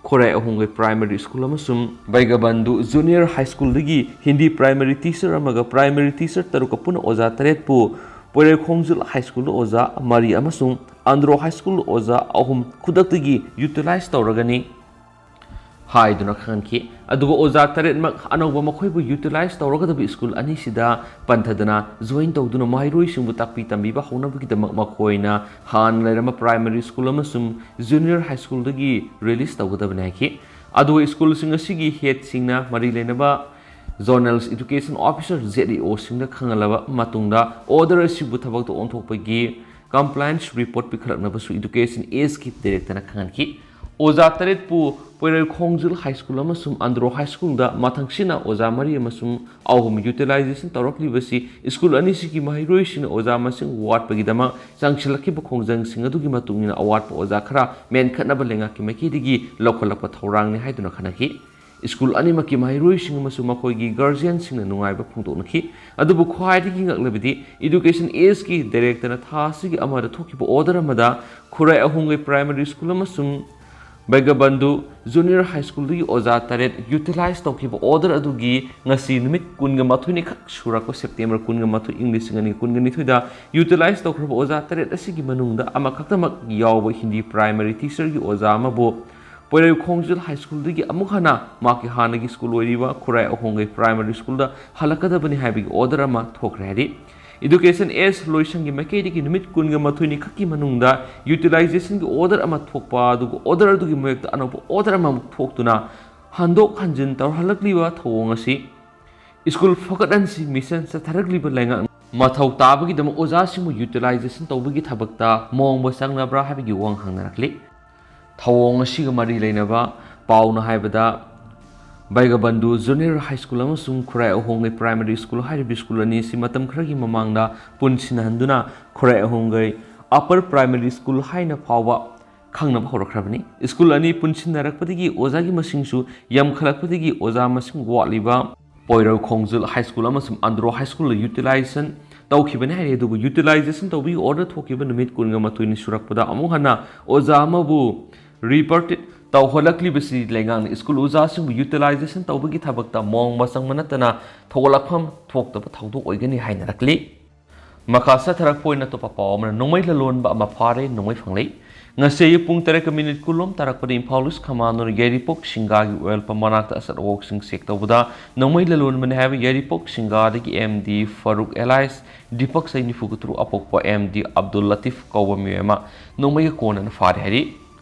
ꯈꯣꯔꯥꯏ ꯑꯍꯣꯡꯒꯩ primary school ꯑꯃꯁꯨꯡ ꯕꯩꯒꯕꯟꯙꯨ junior high schoolꯗꯒꯤ Hindi primary teacher ꯑꯃꯒ primary teacher ꯇꯔꯨꯛꯀ ꯄꯨꯟꯅ ꯑꯣꯖꯥ ꯇꯔꯦꯠꯄꯨ ꯄꯣꯏꯔꯩꯈꯣꯡꯖꯤꯜ high schoolꯗ ꯑꯣꯖꯥ ꯃꯔꯤ ꯑꯃꯁꯨꯡ ꯑꯟꯗ꯭ꯔꯣ high schoolꯗ ꯑꯣꯖꯥ ꯑꯍꯨꯝ ꯈꯨꯗꯛꯇꯒꯤ utilize ꯇꯧꯔꯒꯅꯤ꯫ ꯍꯥꯏꯗꯨꯅ ꯈꯪꯍꯟꯈꯤ꯫ ꯑꯗꯨꯒ ꯑꯣꯖꯥ ꯇꯔꯦꯠꯃꯛ ꯑꯅꯧꯕ ꯃꯈꯣꯏꯕꯨ ꯌꯨꯇꯤꯂꯥꯏꯖ ꯇꯧꯔꯒꯗꯕ ꯁ꯭ꯀꯨꯜ ꯑꯅꯤꯁꯤꯗ ꯄꯟꯊꯗꯅ ꯖꯣꯏꯟ ꯇꯧꯗꯨꯅ ꯃꯍꯩꯔꯣꯏꯁꯤꯡꯕꯨ ꯇꯥꯛꯄꯤ ꯇꯝꯕꯤꯕ ꯍꯧꯅꯕꯒꯤꯗꯃꯛ ꯃꯈꯣꯏꯅ ꯍꯥꯟꯅ ꯂꯩꯔꯝꯕ ꯄ꯭ꯔꯥꯏꯃꯔꯤ ꯁ꯭ꯀꯨꯜ ꯑꯃꯁꯨꯡ ꯖꯨꯅꯤꯌꯔ ꯍꯥꯏ ꯁ꯭ꯀꯨꯜꯗꯒꯤ ꯔꯤꯂꯤꯁ ꯇꯧꯒꯗꯕꯅꯤ ꯍꯥꯏꯈꯤ꯫ ꯑꯗꯨꯒ ꯁ꯭ꯀꯨꯜꯁꯤꯡ ꯑꯁꯤꯒꯤ ꯍꯦꯗꯁꯤꯡꯅ ꯃꯔꯤ ꯂꯩꯅꯕ zonal education officer, Z E ꯑꯣꯁꯤꯡꯗ ꯈꯪꯍꯜꯂꯕ ꯃꯇꯨꯡꯗ ꯑꯣꯔꯗꯔ ꯑꯁꯤꯕꯨ ꯊꯕꯛꯇ ꯑꯣꯟꯊꯣꯛꯄꯒꯤ ꯀꯝꯄ꯭ꯂꯥꯏꯟꯁ ꯔꯤꯄꯣꯔꯠ ꯄꯤꯈꯠꯂꯛꯅꯕꯁꯨ ꯏꯗꯨꯀꯦꯁꯟ ꯑꯦꯁꯀꯤ ꯗꯥꯏꯔꯦꯛꯇꯔꯅ ꯈꯪꯍꯟꯈꯤ꯫ ꯑꯣꯖꯥ ꯇꯔꯦꯠꯄꯨ ꯄꯣꯏꯔꯩ ꯈꯣꯡꯖꯤꯜ ꯍꯥꯏ ꯁ꯭ꯀꯨꯜ ꯑꯃꯁꯨꯡ ꯑꯟꯗ꯭ꯔꯣ ꯍꯥꯏ ꯁ꯭ꯀꯨꯜꯗ ꯃꯊꯪꯁꯤꯅ ꯑꯣꯖꯥ ꯃꯔꯤ ꯑꯃꯁꯨꯡ ꯑꯍꯨꯝ ꯌꯨꯇꯤꯂꯥꯏꯖꯦꯁꯟ ꯇꯧꯔꯛꯂꯤꯕꯁꯤ ꯁ꯭ꯀꯨꯜ ꯑꯅꯤꯁꯤꯒꯤ ꯃꯍꯩꯔꯣꯏꯁꯤꯡꯅ ꯑꯣꯖꯥ ꯃꯁꯤꯡ ꯋꯥꯠꯄꯒꯤꯗꯃꯛ ꯆꯪꯁꯤꯜꯂꯛꯈꯤꯕ ꯈꯣꯡꯖꯪꯁꯤꯡ ꯑꯗꯨꯒꯤ ꯃꯇꯨꯡ ꯏꯟꯅ ꯑꯋꯥꯠꯄ ꯑꯣꯖꯥ ꯈꯔ ꯃꯦꯟꯈꯠꯅꯕ ꯂꯩꯉꯥꯛꯀꯤ ꯃꯥꯏꯀꯩꯗꯒꯤ ꯂꯧꯈꯠꯂꯛꯄ ꯊꯧꯔꯥꯡꯅꯤ ꯍꯥꯏꯗꯨꯅ ꯈꯟꯅꯈꯤ꯫ ꯁ꯭ꯀꯨꯜ ꯑꯅꯤꯃꯛꯀꯤ ꯃꯍꯩꯔꯣꯏꯁꯤꯡ ꯑꯃꯁꯨꯡ ꯃꯈꯣꯏꯒꯤ ꯒꯥꯔꯖꯤꯌꯟꯁꯤꯡꯅ ꯅꯨꯡꯉꯥꯏꯕ ꯐꯣꯡꯗꯣꯛꯅꯈꯤ꯫ ꯑꯗꯨꯕꯨ ꯈ꯭ꯋꯥꯏꯗꯒꯤ ꯉꯛꯂꯕꯗꯤ ꯏꯗꯨꯀꯦꯁꯟ ꯑꯦꯁꯀꯤ ꯗꯥꯏꯔꯦꯛꯇꯔꯅ ꯊꯥ ꯑꯁꯤꯒꯤ ꯑꯃꯗ ꯊꯣꯛꯈꯤꯕ ꯑꯣꯔꯗꯔ ꯑꯃꯗ ꯈꯨꯔꯥꯏ ꯑꯍꯣꯡꯒꯩ ꯄ꯭ꯔꯥꯏꯃꯔꯤ ꯁ꯭ꯀꯨꯜ ꯑꯃꯁꯨꯡ ꯕꯩꯒꯕꯟꯙꯨ ꯖꯨꯅꯤꯌꯔ ꯍꯥꯏ ꯁ꯭ꯀꯨꯜꯗꯒꯤ ꯑꯣꯖꯥ ꯇꯔꯦꯠ ꯌꯨꯇꯤꯂꯥꯏꯖ ꯇꯧꯈꯤꯕ ꯑꯣꯔꯗꯔ ꯑꯗꯨꯒꯤ ꯉꯁꯤ ꯅꯨꯃꯤꯠ ꯀꯨꯟꯒ ꯃꯥꯊꯣꯏꯅꯤꯈꯛ ꯁꯨꯔꯛꯄ ꯁꯦꯞꯇꯦꯝꯕꯔ ꯀꯨꯟꯒ ꯃꯥꯊꯣꯏ, ꯏꯪ ꯂꯤꯁꯤꯡ ꯑꯅꯤ ꯀꯨꯟꯒ ꯅꯤꯊꯣꯏꯗ ꯌꯨꯇꯤꯂꯥꯏꯖ ꯇꯧꯈ꯭ꯔꯕ ꯑꯣꯖꯥ ꯇꯔꯦꯠ ꯑꯁꯤꯒꯤ ꯃꯅꯨꯡꯗ ꯑꯃꯈꯛꯇꯃꯛ ꯌꯥꯎꯕ ꯍꯤꯟꯗꯤ ꯄ꯭ꯔꯥꯏꯃꯔꯤ ꯇꯤꯆꯔꯒꯤ ꯑꯣꯖꯥ ꯑꯃꯕꯨ ꯄꯣꯏꯔꯩ ꯈꯣꯡꯖꯤꯜ ꯍꯥꯏ ꯁ꯭ꯀꯨꯜꯗꯒꯤ ꯑꯃꯨꯛ ꯍꯟꯅ ꯃꯍꯥꯛꯀꯤ ꯍꯥꯟꯅꯒꯤ ꯁ꯭ꯀꯨꯜ ꯑꯣꯏꯔꯤꯕ ꯈꯨꯔꯥꯏ ꯑꯍꯣꯡꯒꯩ ꯄ꯭ꯔꯥꯏꯃꯔꯤ ꯁ꯭ꯀꯨꯜꯗ ꯍꯜꯂꯛꯀꯗꯕꯅꯤ ꯍꯥꯏꯕꯒꯤ ꯑꯣꯔꯗꯔ ꯑꯃ ꯊꯣꯛꯈ꯭ꯔꯦ ꯍꯥꯏꯔꯤ꯫ ꯏꯗꯨꯀꯦꯁꯟ ꯑꯦꯁ ꯂꯣꯏꯁꯪꯒꯤ ꯃꯥꯏꯀꯩꯗꯒꯤ ꯅꯨꯃꯤꯠ ꯀꯨꯟꯒ ꯃꯥꯊꯣꯏꯅꯤ ꯈꯛꯀꯤ ꯃꯅꯨꯡꯗ ꯌꯨꯇꯤꯂꯥꯏꯖꯦꯁꯟꯒꯤ ꯑꯣꯔꯗꯔ ꯑꯃ ꯊꯣꯛꯄ, ꯑꯗꯨꯒ ꯑꯣꯔꯗꯔ ꯑꯗꯨꯒꯤ ꯃꯥꯌꯣꯛꯇ ꯑꯅꯧꯕ ꯑꯣꯔꯗꯔ ꯑꯃꯃꯨꯛ ꯊꯣꯛꯇꯨꯅ ꯍꯟꯗꯣꯛ ꯍꯟꯖꯤꯟ ꯇꯧꯔꯍꯜꯂꯛꯂꯤꯕ ꯊꯧꯑꯣꯡ ꯑꯁꯤ ꯁ꯭ꯀꯨꯜ ꯐꯒꯠꯍꯟꯁꯤ ꯃꯤꯁꯟ ꯆꯠꯊꯔꯛꯂꯤꯕ ꯂꯩꯉꯥꯛꯅ ꯃꯊꯧ ꯇꯥꯕꯒꯤꯗꯃꯛ ꯑꯣꯖꯥꯁꯤꯡꯕꯨ ꯌꯨꯇꯤꯂꯥꯏꯖꯦꯁꯟ ꯇꯧꯕꯒꯤ ꯊꯕꯛꯇ ꯃꯑꯣꯡ ꯃꯆꯪꯅꯕ꯭ꯔꯥ ꯍꯥꯏꯕꯒꯤ ꯋꯥꯍꯪ ꯍꯪꯅꯔꯛꯂꯤ꯫ ꯊꯧꯑꯣꯡ ꯑꯁꯤꯒ ꯃꯔꯤ ꯂꯩꯅꯕ ꯄꯥꯎꯅ ꯍꯥꯏꯕꯗ, ꯕꯩꯒꯕꯟꯙꯨ ꯖꯨꯅꯤꯌꯔ ꯍꯥꯏ ꯁ꯭ꯀꯨꯜ ꯑꯃꯁꯨꯡ ꯈꯨꯔꯥꯏ ꯑꯍꯣꯡꯒꯩ ꯄ꯭ꯔꯥꯏꯃꯔꯤ ꯁ꯭ꯀꯨꯜ ꯍꯥꯏꯔꯤꯕ ꯁ꯭ꯀꯨꯜ ꯑꯅꯤ ꯑꯁꯤ ꯃꯇꯝ ꯈꯔꯒꯤ ꯃꯃꯥꯡꯗ ꯄꯨꯟꯁꯤꯟꯅꯍꯟꯗꯨꯅ ꯈꯨꯔꯥꯏ ꯑꯍꯣꯡꯒꯩ ꯑꯞꯄꯔ ꯄ꯭ꯔꯥꯏꯃꯔꯤ ꯁ꯭ꯀꯨꯜ ꯍꯥꯏꯅ ꯐꯥꯎꯕ ꯈꯪꯅꯕ ꯍꯧꯔꯛꯈ꯭ꯔꯕꯅꯤ꯫ ꯁ꯭ꯀꯨꯜ ꯑꯅꯤ ꯄꯨꯟꯁꯤꯟꯅꯔꯛꯄꯗꯒꯤ ꯑꯣꯖꯥꯒꯤ ꯃꯁꯤꯡꯁꯨ ꯌꯥꯝꯈꯠꯂꯛꯄꯗꯒꯤ ꯑꯣꯖꯥ ꯃꯁꯤꯡ ꯋꯥꯠꯂꯤꯕ ꯄꯣꯏꯔꯧ ꯈꯣꯡꯖꯨꯜ ꯍꯥꯏ ꯁ꯭ꯀꯨꯜ ꯑꯃꯁꯨꯡ ꯑꯟꯗ꯭ꯔꯣ ꯍꯥꯏ ꯁ꯭ꯀꯨꯜꯗ ꯌꯨꯇꯤꯂꯥꯏꯖꯦꯁꯟ ꯇꯧꯈꯤꯕꯅꯤ ꯍꯥꯏꯔꯤ꯫ ꯑꯗꯨꯕꯨ ꯌꯨꯇꯤꯂꯥꯏꯖꯦꯁꯟ ꯇꯧꯕꯒꯤ ꯑꯣꯔꯗꯔ ꯊꯣꯛꯈꯤꯕ ꯅꯨꯃꯤꯠ ꯀꯨꯟꯒ ꯃꯥꯊꯣꯏꯅꯤ ꯁꯨꯔꯛꯄꯗ ꯑꯃꯨꯛ ꯍꯟꯅ ꯑꯣꯖꯥ ꯑꯃꯕꯨ ꯔꯤꯄꯔꯇꯤꯠ ꯇꯧꯍꯜꯂꯛꯂꯤꯕꯁꯤ ꯂꯩꯉꯥꯛꯅ ꯁ꯭ꯀꯨꯜ ꯑꯣꯖꯥꯁꯤꯡꯕꯨ ꯌꯨꯇꯤꯂꯥꯏꯖꯦꯁꯟ ꯇꯧꯕꯒꯤ ꯊꯕꯛꯇ ꯃꯑꯣꯡ ꯃꯆꯪꯕ ꯅꯠꯇꯅ ꯊꯧꯒꯠꯂꯛꯐꯝ ꯊꯣꯛꯇꯕ ꯊꯧꯗꯣꯛ ꯑꯣꯏꯒꯅꯤ ꯍꯥꯏꯅꯔꯛꯂꯤ꯫ ꯃꯈꯥ ꯆꯠꯊꯔꯛꯄ ꯑꯣꯏꯅ ꯑꯇꯣꯞꯄ ꯄꯥꯎ ꯑꯃꯅ ꯅꯣꯡꯃꯩ ꯂꯂꯣꯟꯕ ꯑꯃ ꯐꯥꯔꯦ, ꯅꯣꯡꯃꯩ ꯐꯪꯂꯦ꯫ ꯉꯁꯤ ꯑꯌꯨꯛ ꯄꯨꯡ ꯇꯔꯦꯠꯀ ꯃꯤꯅꯤꯠ ꯀꯨꯟꯂꯣꯝ ꯇꯥꯔꯛꯄꯗ ꯏꯝꯐꯥꯜ ꯏꯁ ꯀꯃꯥꯟꯗꯣꯅ ꯌꯥꯏꯔꯤꯄꯣꯛ ꯁꯤꯡꯒꯥꯒꯤ ꯑꯣꯏꯜ ꯄꯝ ꯃꯅꯥꯛꯇ ꯑꯆꯠ ꯑꯋꯣꯛꯁꯤꯡ ꯆꯦꯛ ꯇꯧꯕꯗ ꯅꯣꯡꯃꯩ ꯂꯂꯣꯟꯕꯅꯤ ꯍꯥꯏꯕ ꯌꯥꯏꯔꯤꯄꯣꯛ ꯁꯤꯡꯒꯥꯗꯒꯤ M D Faruk alias Deepak ꯆꯍꯤ ꯅꯤꯐꯨꯒ ꯇꯔꯨꯛ ꯑꯄꯣꯛꯄ ꯑꯦꯝ ꯗꯤ ꯑꯕꯗꯨꯜ ꯂꯇꯤꯐ ꯀꯧꯕ ꯃꯤꯑꯣꯏ ꯑꯃ ꯅꯣꯡꯃꯩꯒ ꯀꯣꯟꯅꯅ ꯐꯥꯔꯦ ꯍꯥꯏꯔꯤ꯫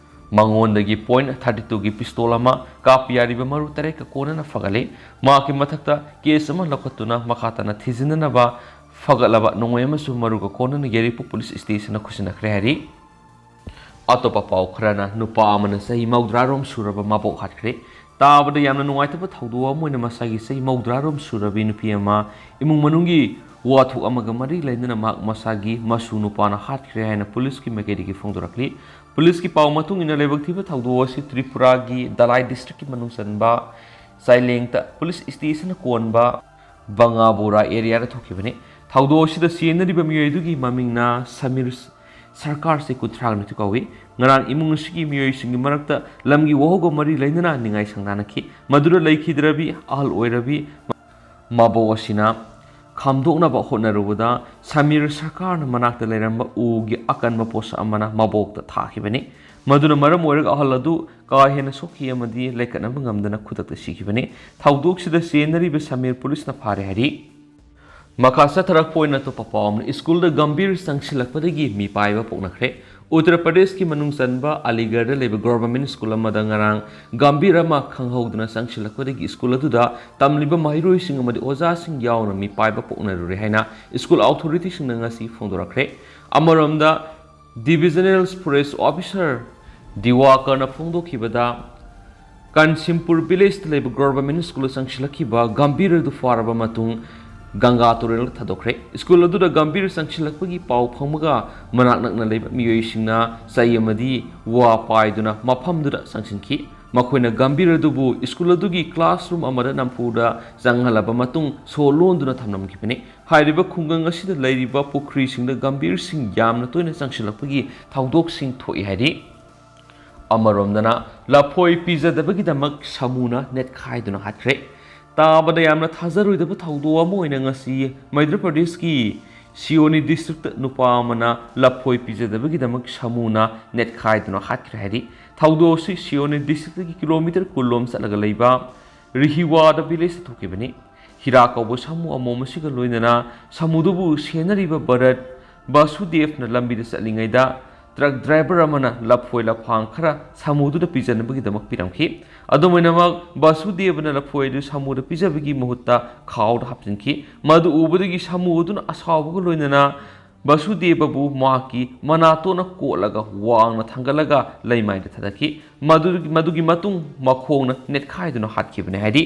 ꯃꯉꯣꯟꯗꯒꯤ ꯄꯣꯏꯟ ꯊꯥꯔꯇꯤ ꯇꯨꯒꯤ ꯄꯤꯁꯇꯣꯜ ꯑꯃ, ꯀꯥꯞꯄ ꯌꯥꯔꯤꯕ ꯃꯔꯨ ꯇꯔꯦꯠꯀ ꯀꯣꯟꯅꯅ ꯐꯒꯠꯂꯤ꯫ ꯃꯍꯥꯛꯀꯤ ꯃꯊꯛꯇ ꯀꯦꯁ ꯑꯃ ꯂꯧꯈꯠꯇꯨꯅ ꯃꯈꯥ ꯇꯥꯅ ꯊꯤꯖꯤꯟꯅꯅꯕ ꯐꯒꯠꯂꯕ ꯅꯣꯡꯃꯩ ꯑꯃꯁꯨ ꯃꯔꯨꯒ ꯀꯣꯟꯅꯅ ꯌꯥꯏꯔꯤꯄꯣꯛ ꯄꯨꯂꯤꯁ ꯁ꯭ꯇꯦꯁꯟꯗ ꯈꯨꯠꯁꯤꯟꯅꯈ꯭ꯔꯦ ꯍꯥꯏꯔꯤ꯫ ꯑꯇꯣꯞꯄ ꯄꯥꯎ ꯈꯔꯅ ꯅꯨꯄꯥ ꯑꯃꯅ ꯆꯍꯤ ꯃꯧꯗ꯭ꯔꯥꯔꯣꯝ ꯁꯨꯔꯕ ꯃꯕꯣꯛ ꯍꯥꯠꯈ꯭ꯔꯦ꯫ ꯇꯥꯕꯗ ꯌꯥꯝꯅ ꯅꯨꯡꯉꯥꯏꯇꯕ ꯊꯧꯗꯣꯛ ꯑꯃ ꯑꯣꯏꯅ ꯃꯁꯥꯒꯤ ꯆꯍꯤ ꯃꯧꯗ꯭ꯔꯥꯔꯣꯝ ꯁꯨꯔꯕꯤ ꯅꯨꯄꯤ ꯑꯃ ꯏꯃꯨꯡ ꯃꯅꯨꯡꯒꯤ ꯋꯥꯊꯣꯛ ꯑꯃꯒ ꯃꯔꯤ ꯂꯩꯅꯅ ꯃꯍꯥꯛ ꯃꯁꯥꯒꯤ ꯃꯁꯨ ꯅꯨꯄꯥꯅ ꯍꯥꯠꯈ꯭ꯔꯦ ꯍꯥꯏꯅ ꯄꯨꯂꯤꯁꯀꯤ ꯃꯥꯏꯀꯩꯗꯒꯤ ꯐꯣꯡꯗꯣꯔꯛꯂꯤ꯫ ꯄꯨꯂꯤꯁꯀꯤ ꯄꯥꯎ ꯃꯇꯨꯡ ꯏꯟꯅ ꯂꯥꯏꯕꯛ ꯊꯤꯕ ꯊꯧꯗꯣꯛ ꯑꯁꯤ ꯇ꯭ꯔꯤꯄꯨꯔꯥꯒꯤ ꯗꯂꯥꯏ ꯗꯤꯁꯇ꯭ꯔꯤꯛꯀꯤ ꯃꯅꯨꯡ ꯆꯟꯕ ꯆꯥꯏꯂꯦꯡꯇ ꯄꯨꯂꯤꯁ ꯁ꯭ꯇꯦꯁꯟꯅ ꯀꯣꯟꯕ ꯕꯉꯥꯕꯣꯔꯥ ꯑꯦꯔꯤꯌꯥꯗ ꯊꯣꯛꯈꯤꯕꯅꯤ꯫ ꯊꯧꯗꯣꯛ ꯑꯁꯤꯗ ꯆꯦꯟꯅꯔꯤꯕ ꯃꯤꯑꯣꯏ ꯑꯗꯨꯒꯤ ꯃꯃꯤꯡꯅ ꯁꯃꯤꯔ ꯁꯔꯀꯥꯔ ꯆꯍꯤ ꯀꯨꯟꯊ꯭ꯔꯥ ꯅꯤꯊꯣꯏ ꯀꯧꯏ꯫ ꯉꯔꯥꯡ ꯏꯃꯨꯡ ꯑꯁꯤꯒꯤ ꯃꯤꯑꯣꯏꯁꯤꯡꯒꯤ ꯃꯔꯛꯇ ꯂꯝꯒꯤ ꯋꯥꯍꯧꯒ ꯃꯔꯤ ꯂꯩꯅꯅ ꯅꯤꯡꯉꯥꯏ ꯁꯪꯗꯥꯅꯈꯤ꯫ ꯃꯗꯨꯗ ꯂꯩꯈꯤꯗ꯭ꯔꯕꯤ ꯑꯍꯜ ꯑꯣꯏꯔꯕꯤ ꯃꯕꯣꯛ ꯑꯁꯤꯅ ꯈꯥꯝꯗꯣꯛꯅꯕ ꯍꯣꯠꯅꯔꯨꯕꯗ ꯁꯃꯤꯔ ꯁꯔꯀꯥꯔꯅ ꯃꯅꯥꯛꯇ ꯂꯩꯔꯝꯕ ꯎꯒꯤ ꯑꯀꯟꯕ ꯄꯣꯠꯁꯛ ꯑꯃꯅ ꯃꯕꯣꯛꯇ ꯊꯥꯈꯤꯕꯅꯤ꯫ ꯃꯗꯨꯅ ꯃꯔꯝ ꯑꯣꯏꯔꯒ ꯑꯍꯜ ꯑꯗꯨ ꯀꯥ ꯍꯦꯟꯅ ꯁꯣꯛꯈꯤ ꯑꯃꯗꯤ ꯂꯩꯈꯠꯅꯕ ꯉꯝꯗꯅ ꯈꯨꯗꯛꯇ ꯁꯤꯈꯤꯕꯅꯤ꯫ ꯊꯧꯗꯣꯛꯁꯤꯗ ꯆꯦꯟꯅꯔꯤꯕ ꯁꯃꯤꯔ ꯄꯨꯂꯤꯁꯅ ꯐꯥꯔꯦ ꯍꯥꯏꯔꯤ꯫ ꯃꯈꯥ ꯆꯠꯊꯔꯛꯄ ꯑꯣꯏꯅ ꯑꯇꯣꯞꯄ ꯄꯥꯎ ꯑꯃꯅ, ꯁ꯭ꯀꯨꯜꯗ ꯒꯝꯚꯤꯔ ꯆꯪꯁꯤꯜꯂꯛꯄꯗꯒꯤ ꯃꯤꯄꯥꯏꯕ ꯄꯣꯛꯅꯈ꯭ꯔꯦ꯫ ꯎꯠꯇꯔ ꯄ꯭ꯔꯗꯦꯁꯀꯤ ꯃꯅꯨꯡ ꯆꯟꯕ ꯑꯂꯤꯒꯔꯗ ꯂꯩꯕ ꯒꯣꯚꯔꯟꯃꯦꯟꯠ ꯁ꯭ꯀꯨꯜ ꯑꯃꯗ ꯉꯔꯥꯡ ꯒꯝꯚꯤꯔ ꯑꯃ ꯈꯪꯍꯧꯗꯅ ꯆꯪꯁꯤꯜꯂꯛꯄꯗꯒꯤ ꯁ꯭ꯀꯨꯜ ꯑꯗꯨꯗ ꯇꯝꯂꯤꯕ ꯃꯍꯩꯔꯣꯏꯁꯤꯡ ꯑꯃꯗꯤ ꯑꯣꯖꯥꯁꯤꯡ ꯌꯥꯎꯅ ꯃꯤꯄꯥꯏꯕ ꯄꯣꯛꯅꯔꯨꯔꯦ ꯍꯥꯏꯅ ꯁ꯭ꯀꯨꯜ ꯑꯣꯊꯣꯔꯤꯇꯤꯁꯤꯡꯅ ꯉꯁꯤ ꯐꯣꯡꯗꯣꯔꯛꯈ꯭ꯔꯦ꯫ ꯑꯃꯔꯣꯝꯗ, ꯗꯤꯚꯤꯖꯅꯦꯜ ꯐꯣꯔꯦꯁ ꯑꯣꯐꯤꯁꯥꯔ ꯗꯤꯋꯥꯀꯔꯅ ꯐꯣꯡꯗꯣꯛꯈꯤꯕꯗ, ꯀꯟꯁꯤꯝꯄꯨꯔ ꯚꯤꯂꯦꯖꯇ ꯂꯩꯕ ꯒꯣꯚꯔꯟꯃꯦꯟꯠ ꯁ꯭ꯀꯨꯜꯗ ꯆꯪꯁꯤꯜꯂꯛꯈꯤꯕ ꯒꯝꯚꯤꯔ ꯑꯗꯨ ꯐꯥꯔꯕ ꯃꯇꯨꯡ ꯒꯪꯒꯥ ꯇꯨꯔꯦꯜꯗ ꯊꯥꯗꯣꯛꯈ꯭ꯔꯦ꯫ ꯁ꯭ꯀꯨꯜ ꯑꯗꯨꯗ ꯒꯝꯚꯤꯔ ꯆꯪꯁꯤꯜꯂꯛꯄꯒꯤ ꯄꯥꯎ ꯐꯪꯕꯒ ꯃꯅꯥꯛ ꯅꯛꯅ ꯂꯩꯕ ꯃꯤꯑꯣꯏꯁꯤꯡꯅ ꯆꯩ ꯑꯃꯗꯤ ꯋꯥ ꯄꯥꯏꯗꯨꯅ ꯃꯐꯝꯗꯨꯗ ꯆꯪꯁꯤꯟꯈꯤ꯫ ꯃꯈꯣꯏꯅ ꯒꯝꯚꯤꯔ ꯑꯗꯨꯕꯨ ꯁ꯭ꯀꯨꯜ ꯑꯗꯨꯒꯤ ꯀ꯭ꯂꯥꯁꯔꯨꯝ ꯑꯃꯗ ꯅꯝꯐꯨꯗ ꯆꯪꯍꯜꯂꯕ ꯃꯇꯨꯡ ꯁꯣ ꯂꯣꯟꯗꯨꯅ ꯊꯝꯂꯝꯈꯤꯕꯅꯤ꯫ ꯍꯥꯏꯔꯤꯕ ꯈꯨꯡꯒꯪ ꯑꯁꯤꯗ ꯂꯩꯔꯤꯕ ꯄꯨꯈ꯭ꯔꯤꯁꯤꯡꯗ ꯒꯝꯚꯤꯔꯁꯤꯡ ꯌꯥꯝꯅ ꯇꯣꯏꯅ ꯆꯪꯁꯤꯜꯂꯛꯄꯒꯤ ꯊꯧꯗꯣꯛꯁꯤꯡ ꯊꯣꯛꯏ ꯍꯥꯏꯔꯤ꯫ ꯑꯃꯔꯣꯝꯗꯅ, ꯂꯐꯣꯏ ꯄꯤꯖꯗꯕꯒꯤꯗꯃꯛ ꯁꯥꯃꯨꯅ ꯅꯦꯠꯈꯥꯏꯗꯨꯅ ꯍꯥꯠꯈ꯭ꯔꯦ꯫ ꯇꯥꯕꯗ ꯌꯥꯝꯅ ꯊꯥꯖꯔꯣꯏꯗꯕ ꯊꯧꯗꯣꯛ ꯑꯃ ꯑꯣꯏꯅ ꯉꯁꯤ ꯃꯙ꯭ꯌ ꯄ꯭ꯔꯗꯦꯁꯀꯤ ꯁꯤꯑꯣꯅꯤ ꯗꯤꯁꯇ꯭ꯔꯤꯛꯇ ꯅꯨꯄꯥ ꯑꯃꯅ ꯂꯐꯣꯏ ꯄꯤꯖꯗꯕꯒꯤꯗꯃꯛ ꯁꯥꯃꯨꯅ ꯅꯦꯠꯈꯥꯏꯗꯨꯅ ꯍꯥꯠꯈ꯭ꯔꯦ ꯍꯥꯏꯔꯤ꯫ ꯊꯧꯗꯣꯛ ꯑꯁꯤ ꯁꯤꯑꯣꯅꯤ ꯗꯤꯁꯇ꯭ꯔꯤꯛꯇꯒꯤ ꯀꯤꯂꯣꯃꯤꯇꯔ ꯀꯨꯟ ꯂꯣꯝ ꯆꯠꯂꯒ ꯂꯩꯕ ꯔꯤꯍꯤꯋꯥꯗ ꯚꯤꯂꯦꯖꯇ ꯊꯣꯛꯈꯤꯕꯅꯤ꯫ ꯍꯤꯔꯥ ꯀꯧꯕ ꯁꯥꯃꯨ ꯑꯃꯣꯝ ꯑꯁꯤꯒ ꯂꯣꯏꯅꯅ ꯁꯥꯃꯨꯗꯨꯕꯨ ꯁꯦꯟꯅꯔꯤꯕ ꯚꯔꯠ ꯕꯥꯁꯨꯗꯦꯕꯅ ꯂꯝꯕꯤꯗ ꯆꯠꯂꯤꯉꯩꯗ ꯇ꯭ꯔꯛ ꯗ꯭ꯔꯥꯏꯚꯔ ꯑꯃꯅ ꯂꯐꯣꯏ ꯂꯐꯥꯡ ꯈꯔ ꯁꯥꯃꯨꯗꯨꯗ ꯄꯤꯖꯅꯕꯒꯤꯗꯃꯛ ꯄꯤꯔꯝꯈꯤ꯫ ꯑꯗꯨꯝ ꯑꯣꯏꯅꯃꯛ, ꯕꯥꯁꯨꯗꯦꯕꯅ ꯂꯐꯣꯏ ꯑꯗꯨ ꯁꯥꯃꯨꯗ ꯄꯤꯖꯕꯒꯤ ꯃꯍꯨꯠꯇ ꯈꯥꯎꯗ ꯍꯥꯞꯆꯤꯟꯈꯤ꯫ ꯃꯗꯨ ꯎꯕꯗꯒꯤ ꯁꯥꯃꯨ ꯑꯗꯨꯅ ꯑꯁꯥꯎꯕꯒ ꯂꯣꯏꯅꯅ ꯕꯥꯁꯨꯗꯦꯕꯕꯨ ꯃꯍꯥꯛꯀꯤ ꯃꯅꯥꯇꯣꯟꯅ ꯀꯣꯠꯂꯒ ꯋꯥꯡꯅ ꯊꯥꯡꯒꯠꯂꯒ ꯂꯩꯃꯥꯏꯗ ꯊꯥꯗꯈꯤ꯫ ꯃꯗꯨꯒꯤ, ꯃꯗꯨꯒꯤ ꯃꯇꯨꯡ ꯃꯈꯣꯡꯅ ꯅꯦꯠꯈꯥꯏꯗꯨꯅ ꯍꯥꯠꯈꯤꯕꯅꯤ ꯍꯥꯏꯔꯤ꯫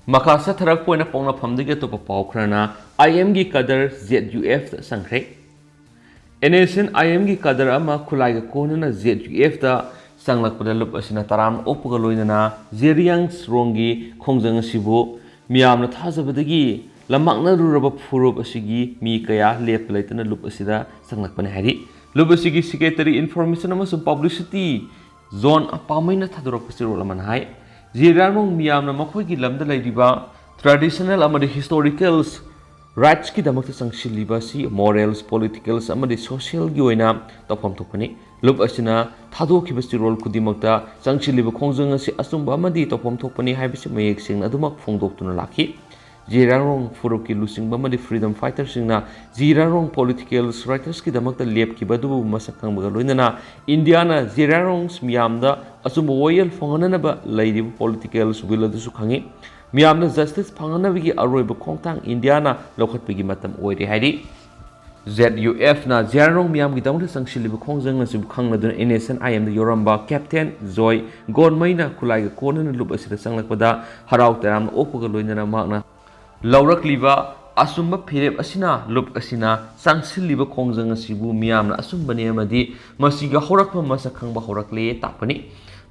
ꯃꯈꯥ ꯆꯠꯊꯔꯛꯄ ꯑꯣꯏꯅ ꯄꯣꯛꯅꯐꯝꯗꯒꯤ ꯑꯇꯣꯞꯄ ꯄꯥꯎ ꯈꯔꯅ, ꯑꯥꯏ ꯑꯦꯝꯒꯤ ꯀꯗꯔ ꯖꯦꯠ ꯌꯨ ꯑꯦꯐꯇ ꯆꯪꯈ꯭ꯔꯦ꯫ ꯑꯦꯟ ꯑꯦꯁ ꯑꯦꯟ ꯑꯥꯏ ꯑꯦꯝꯒꯤ ꯀꯗꯔ ꯑꯃ ꯈꯨꯠꯂꯥꯏꯒ ꯀꯣꯟꯅꯅ ꯖꯦꯠ ꯌꯨ ꯑꯦꯐꯇ ꯆꯪꯂꯛꯄꯗ ꯂꯨꯞ ꯑꯁꯤꯅ ꯇꯔꯥꯝꯅ ꯑꯣꯛꯄꯒ ꯂꯣꯏꯅꯅ ꯖꯦꯔꯤꯌꯥꯡꯁ ꯔꯣꯡꯒꯤ ꯈꯣꯡꯖꯪ ꯑꯁꯤꯕꯨ ꯃꯤꯌꯥꯝꯅ ꯊꯥꯖꯕꯗꯒꯤ ꯂꯝꯃꯥꯡꯅꯔꯨꯔꯕ ꯐꯨꯔꯨꯞ ꯑꯁꯤꯒꯤ ꯃꯤ ꯀꯌꯥ ꯂꯦꯞꯄ ꯂꯩꯇꯅ ꯂꯨꯞ ꯑꯁꯤꯗ ꯆꯪꯂꯛꯄꯅꯤ ꯍꯥꯏꯔꯤ꯫ ꯂꯨꯞ ꯑꯁꯤꯒꯤ ꯁꯦꯀ꯭ꯔꯦꯇꯔꯤ ꯏꯟꯐꯣꯔꯃꯦꯁꯟ ꯑꯃꯁꯨꯡ ꯄꯕ꯭ꯂꯤꯁꯤꯇꯤ ꯖꯣꯟ ꯄꯥꯃꯩꯅ ꯊꯥꯗꯣꯔꯛꯄ ꯆꯦꯔꯣꯜ ꯑꯃꯅ ꯍꯥꯏ, ꯖꯤꯔꯥꯡꯔꯣꯡ ꯃꯤꯌꯥꯝꯅ ꯃꯈꯣꯏꯒꯤ ꯂꯝꯗ ꯂꯩꯔꯤꯕ ꯇ꯭ꯔꯦꯗꯤꯁꯅꯦꯜ ꯑꯃꯗꯤ ꯍꯤꯁꯇꯣꯔꯤꯀꯦꯜꯁ ꯔꯥꯏꯠꯁꯀꯤꯗꯃꯛꯇ ꯆꯪꯁꯤꯜꯂꯤꯕ ꯑꯁꯤ ꯃꯣꯔꯦꯜꯁ, ꯄꯣꯂꯤꯇꯤꯀꯦꯜꯁ ꯑꯃꯗꯤ ꯁꯣꯁꯤꯌꯦꯜꯒꯤ ꯑꯣꯏꯅ ꯇꯧꯐꯝ ꯊꯣꯛꯄꯅꯤ꯫ ꯂꯨꯞ ꯑꯁꯤꯅ ꯊꯥꯗꯣꯛꯈꯤꯕ ꯆꯦꯔꯣꯜ ꯈꯨꯗꯤꯡꯃꯛꯇ ꯆꯪꯁꯤꯜꯂꯤꯕ ꯈꯣꯡꯖꯪ ꯑꯁꯤ ꯑꯆꯨꯝꯕ ꯑꯃꯗꯤ ꯇꯧꯐꯝ ꯊꯣꯛꯄꯅꯤ ꯍꯥꯏꯕꯁꯤ ꯃꯌꯦꯛ ꯁꯦꯡꯅ ꯑꯗꯨꯃꯛ ꯐꯣꯡꯗꯣꯛꯇꯨꯅ ꯂꯥꯛꯈꯤ꯫ ꯖꯤꯔꯥꯡꯔꯣꯡ ꯐꯨꯔꯨꯞꯀꯤ ꯂꯨꯆꯤꯡꯕ ꯑꯃꯗꯤ ꯐ꯭ꯔꯤꯗꯝ ꯐꯥꯏꯇꯔꯁꯤꯡꯅ ꯖꯤꯔꯥꯡꯔꯣꯡ ꯄꯣꯂꯤꯇꯤꯀꯦꯜꯁ ꯔꯥꯏꯇꯔꯁꯀꯤꯗꯃꯛꯇ ꯂꯦꯞꯈꯤꯕ ꯑꯗꯨꯕꯨ ꯃꯁꯛ ꯈꯪꯕꯒ ꯂꯣꯏꯅꯅ ꯏꯟꯗꯤꯌꯥꯅ ꯖꯤꯔꯥꯡꯔꯣꯡ ꯃꯤꯌꯥꯝꯗ ꯑꯆꯨꯝꯕ ꯋꯥꯌꯦꯜ ꯐꯪꯍꯟꯅꯅꯕ ꯂꯩꯔꯤꯕ ꯄꯣꯂꯤꯇꯤꯀꯦꯜꯁ ꯋꯤꯜ ꯑꯗꯨꯁꯨ ꯈꯪꯏ꯫ ꯃꯤꯌꯥꯝꯅ ꯖꯁꯇꯤꯁ ꯐꯪꯍꯟꯅꯕꯒꯤ ꯑꯔꯣꯏꯕ ꯈꯣꯡꯊꯥꯡ ꯏꯟꯗꯤꯌꯥꯅ ꯂꯧꯈꯠꯄꯒꯤ ꯃꯇꯝ ꯑꯣꯏꯔꯦ ꯍꯥꯏꯔꯤ꯫ ꯖꯦꯠ ꯌꯨ ꯑꯦꯐꯅ ꯖꯤꯔꯥꯡꯔꯣꯡ ꯃꯤꯌꯥꯝꯒꯤꯗꯃꯛꯇ ꯆꯪꯁꯤꯜꯂꯤꯕ ꯈꯣꯡꯖꯪ ꯑꯁꯤꯕꯨ ꯈꯪꯂꯗꯨꯅ ꯑꯦꯟ ꯑꯦꯁ ꯑꯦꯟ ꯑꯥꯏ ꯑꯦꯝꯗ ꯌꯧꯔꯝꯕ ꯀꯦꯞꯇꯦꯟ ꯖꯣꯏ ꯒꯣꯟꯃꯩꯅ ꯈꯨꯠꯂꯥꯏꯒ ꯀꯣꯟꯅꯅ ꯂꯨꯞ ꯑꯁꯤꯗ ꯆꯪꯂꯛꯄꯗ ꯍꯔꯥꯎ ꯇꯌꯥꯝꯅ ꯑꯣꯛꯄꯒ ꯂꯣꯏꯅꯅ ꯃꯍꯥꯛꯅ ꯂꯧꯔꯛꯂꯤꯕ ꯑꯆꯨꯝꯕ ꯐꯤꯔꯦꯞ ꯑꯁꯤꯅ ꯂꯨꯞ ꯑꯁꯤꯅ ꯆꯪꯁꯤꯜꯂꯤꯕ ꯈꯣꯡꯖꯪ ꯑꯁꯤꯕꯨ ꯃꯤꯌꯥꯝꯅ ꯑꯆꯨꯝꯕꯅꯤ ꯑꯃꯗꯤ ꯃꯁꯤꯒꯤ ꯍꯧꯔꯛꯐꯝ ꯃꯁꯛ ꯈꯪꯕ ꯍꯧꯔꯛꯂꯦ ꯇꯥꯛꯄꯅꯤ꯫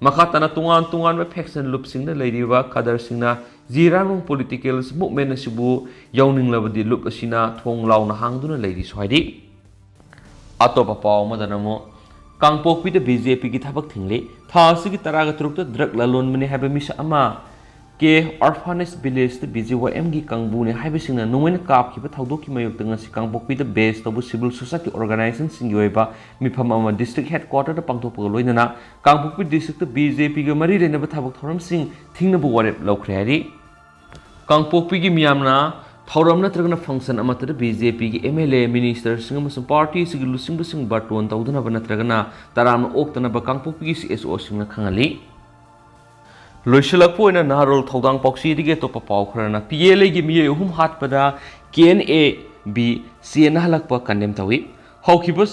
ꯃꯈꯥ ꯇꯥꯅ ꯇꯣꯉꯥꯟ ꯇꯣꯉꯥꯟꯕ ꯐꯦꯛꯁꯟ ꯂꯨꯞꯁꯤꯡꯗ ꯂꯩꯔꯤꯕ ꯀꯗꯔꯁꯤꯡꯅ ꯖꯤꯔꯥꯡꯔꯣꯡ ꯄꯣꯂꯤꯇꯤꯀꯦꯜꯁ ꯃꯨꯚꯃꯦꯟ ꯑꯁꯤꯕꯨ ꯌꯧꯅꯤꯡꯂꯕꯗꯤ ꯂꯨꯞ ꯑꯁꯤꯅ ꯊꯣꯡ ꯂꯥꯎꯅ ꯍꯥꯡꯗꯨꯅ ꯂꯩꯔꯤꯁꯨ ꯍꯥꯏꯔꯤ꯫ ꯑꯇꯣꯞꯄ ꯄꯥꯎ ꯑꯃꯗꯅ ꯑꯃꯨꯛ, ꯀꯥꯡꯄꯣꯛꯄꯤꯗ ꯕꯤ ꯖꯦ ꯄꯤꯒꯤ ꯊꯕꯛ ꯊꯤꯡꯂꯤ꯫ ꯊꯥ ꯑꯁꯤꯒꯤ ꯇꯔꯥꯒ ꯇꯔꯨꯛꯇ ꯗ꯭ꯔꯒ ꯂꯂꯣꯟꯕꯅꯤ ꯍꯥꯏꯕ ꯃꯤꯁꯛ ꯑꯃ ꯀꯦ ꯑꯣꯔꯐꯥꯅꯦꯖ ꯚꯤꯂꯦꯖꯇ ꯕꯤ ꯖꯦ ꯋꯥꯏ ꯑꯦꯝꯒꯤ ꯀꯥꯡꯕꯨꯅꯦ ꯍꯥꯏꯕꯁꯤꯡꯅ ꯅꯣꯡꯃꯩꯅ ꯀꯥꯞꯈꯤꯕ ꯊꯧꯗꯣꯛꯀꯤ ꯃꯥꯌꯣꯛꯇ ꯉꯁꯤ ꯀꯥꯡꯄꯣꯛꯄꯤꯗ ꯕꯦꯁ ꯇꯧꯕ ꯁꯤꯚꯤꯜ ꯁꯣꯁꯥꯏꯇꯤ ꯑꯣꯔꯒꯅꯥꯏꯖꯦꯁꯟꯁꯤꯡꯒꯤ ꯑꯣꯏꯕ ꯃꯤꯐꯝ ꯑꯃ ꯗꯤꯁꯇ꯭ꯔꯤꯛ ꯍꯦꯗꯀ꯭ꯋꯥꯇꯔꯗ ꯄꯥꯡꯊꯣꯛꯄꯒ ꯂꯣꯏꯅꯅ ꯀꯥꯡꯄꯣꯛꯄꯤ ꯗꯤꯁꯇ꯭ꯔꯤꯛꯇ ꯕꯤ ꯖꯦ ꯄꯤꯒ ꯃꯔꯤ ꯂꯩꯅꯕ ꯊꯕꯛ ꯊꯧꯔꯝꯁꯤꯡ ꯊꯤꯡꯅꯕ ꯋꯥꯔꯦꯞ ꯂꯧꯈ꯭ꯔꯦ ꯍꯥꯏꯔꯤ꯫ ꯀꯥꯡꯄꯣꯛꯄꯤꯒꯤ ꯃꯤꯌꯥꯝꯅ ꯊꯧꯔꯝ ꯅꯠꯇ꯭ꯔꯒꯅ ꯐꯪꯁꯟ ꯑꯃꯠꯇꯗ ꯕꯤ ꯖꯦ ꯄꯤꯒꯤ ꯑꯦꯝ ꯑꯦꯜ ꯑꯦ, ꯃꯤꯅꯤꯁꯇꯔꯁꯤꯡ ꯑꯃꯁꯨꯡ ꯄꯥꯔꯇꯤ ꯑꯁꯤꯒꯤ ꯂꯨꯆꯤꯡꯕꯁꯤꯡ ꯕꯥꯔꯇꯣꯟ ꯇꯧꯗꯅꯕ ꯅꯠꯇ꯭ꯔꯒꯅ ꯇꯔꯥꯝꯅ ꯑꯣꯛꯇꯅꯕ ꯀꯥꯡꯄꯣꯛꯄꯤꯒꯤ ꯁꯤ ꯑꯦꯁ ꯑꯣꯁꯤꯡꯅ ꯈꯪꯍꯜꯂꯤ꯫ ꯂꯣꯏꯁꯤꯜꯂꯛꯄ ꯑꯣꯏꯅ ꯅꯍꯥꯔꯣꯜ ꯊꯧꯗꯥꯡ ꯄꯥꯎꯆꯦꯗꯒꯤ ꯑꯇꯣꯞꯄ ꯄꯥꯎ ꯈꯔꯅ ꯄꯤ ꯑꯦꯜ ꯑꯦꯒꯤ ꯃꯤꯑꯣꯏ ꯑꯍꯨꯝ ꯍꯥꯠꯄꯗ ꯀꯦ ꯑꯦꯟ ꯑꯦ ꯕꯤ ꯆꯦꯟꯅꯍꯜꯂꯛꯄ ꯀꯟꯗꯦꯝ ꯇꯧꯏ꯫ ꯍꯧꯈꯤꯕ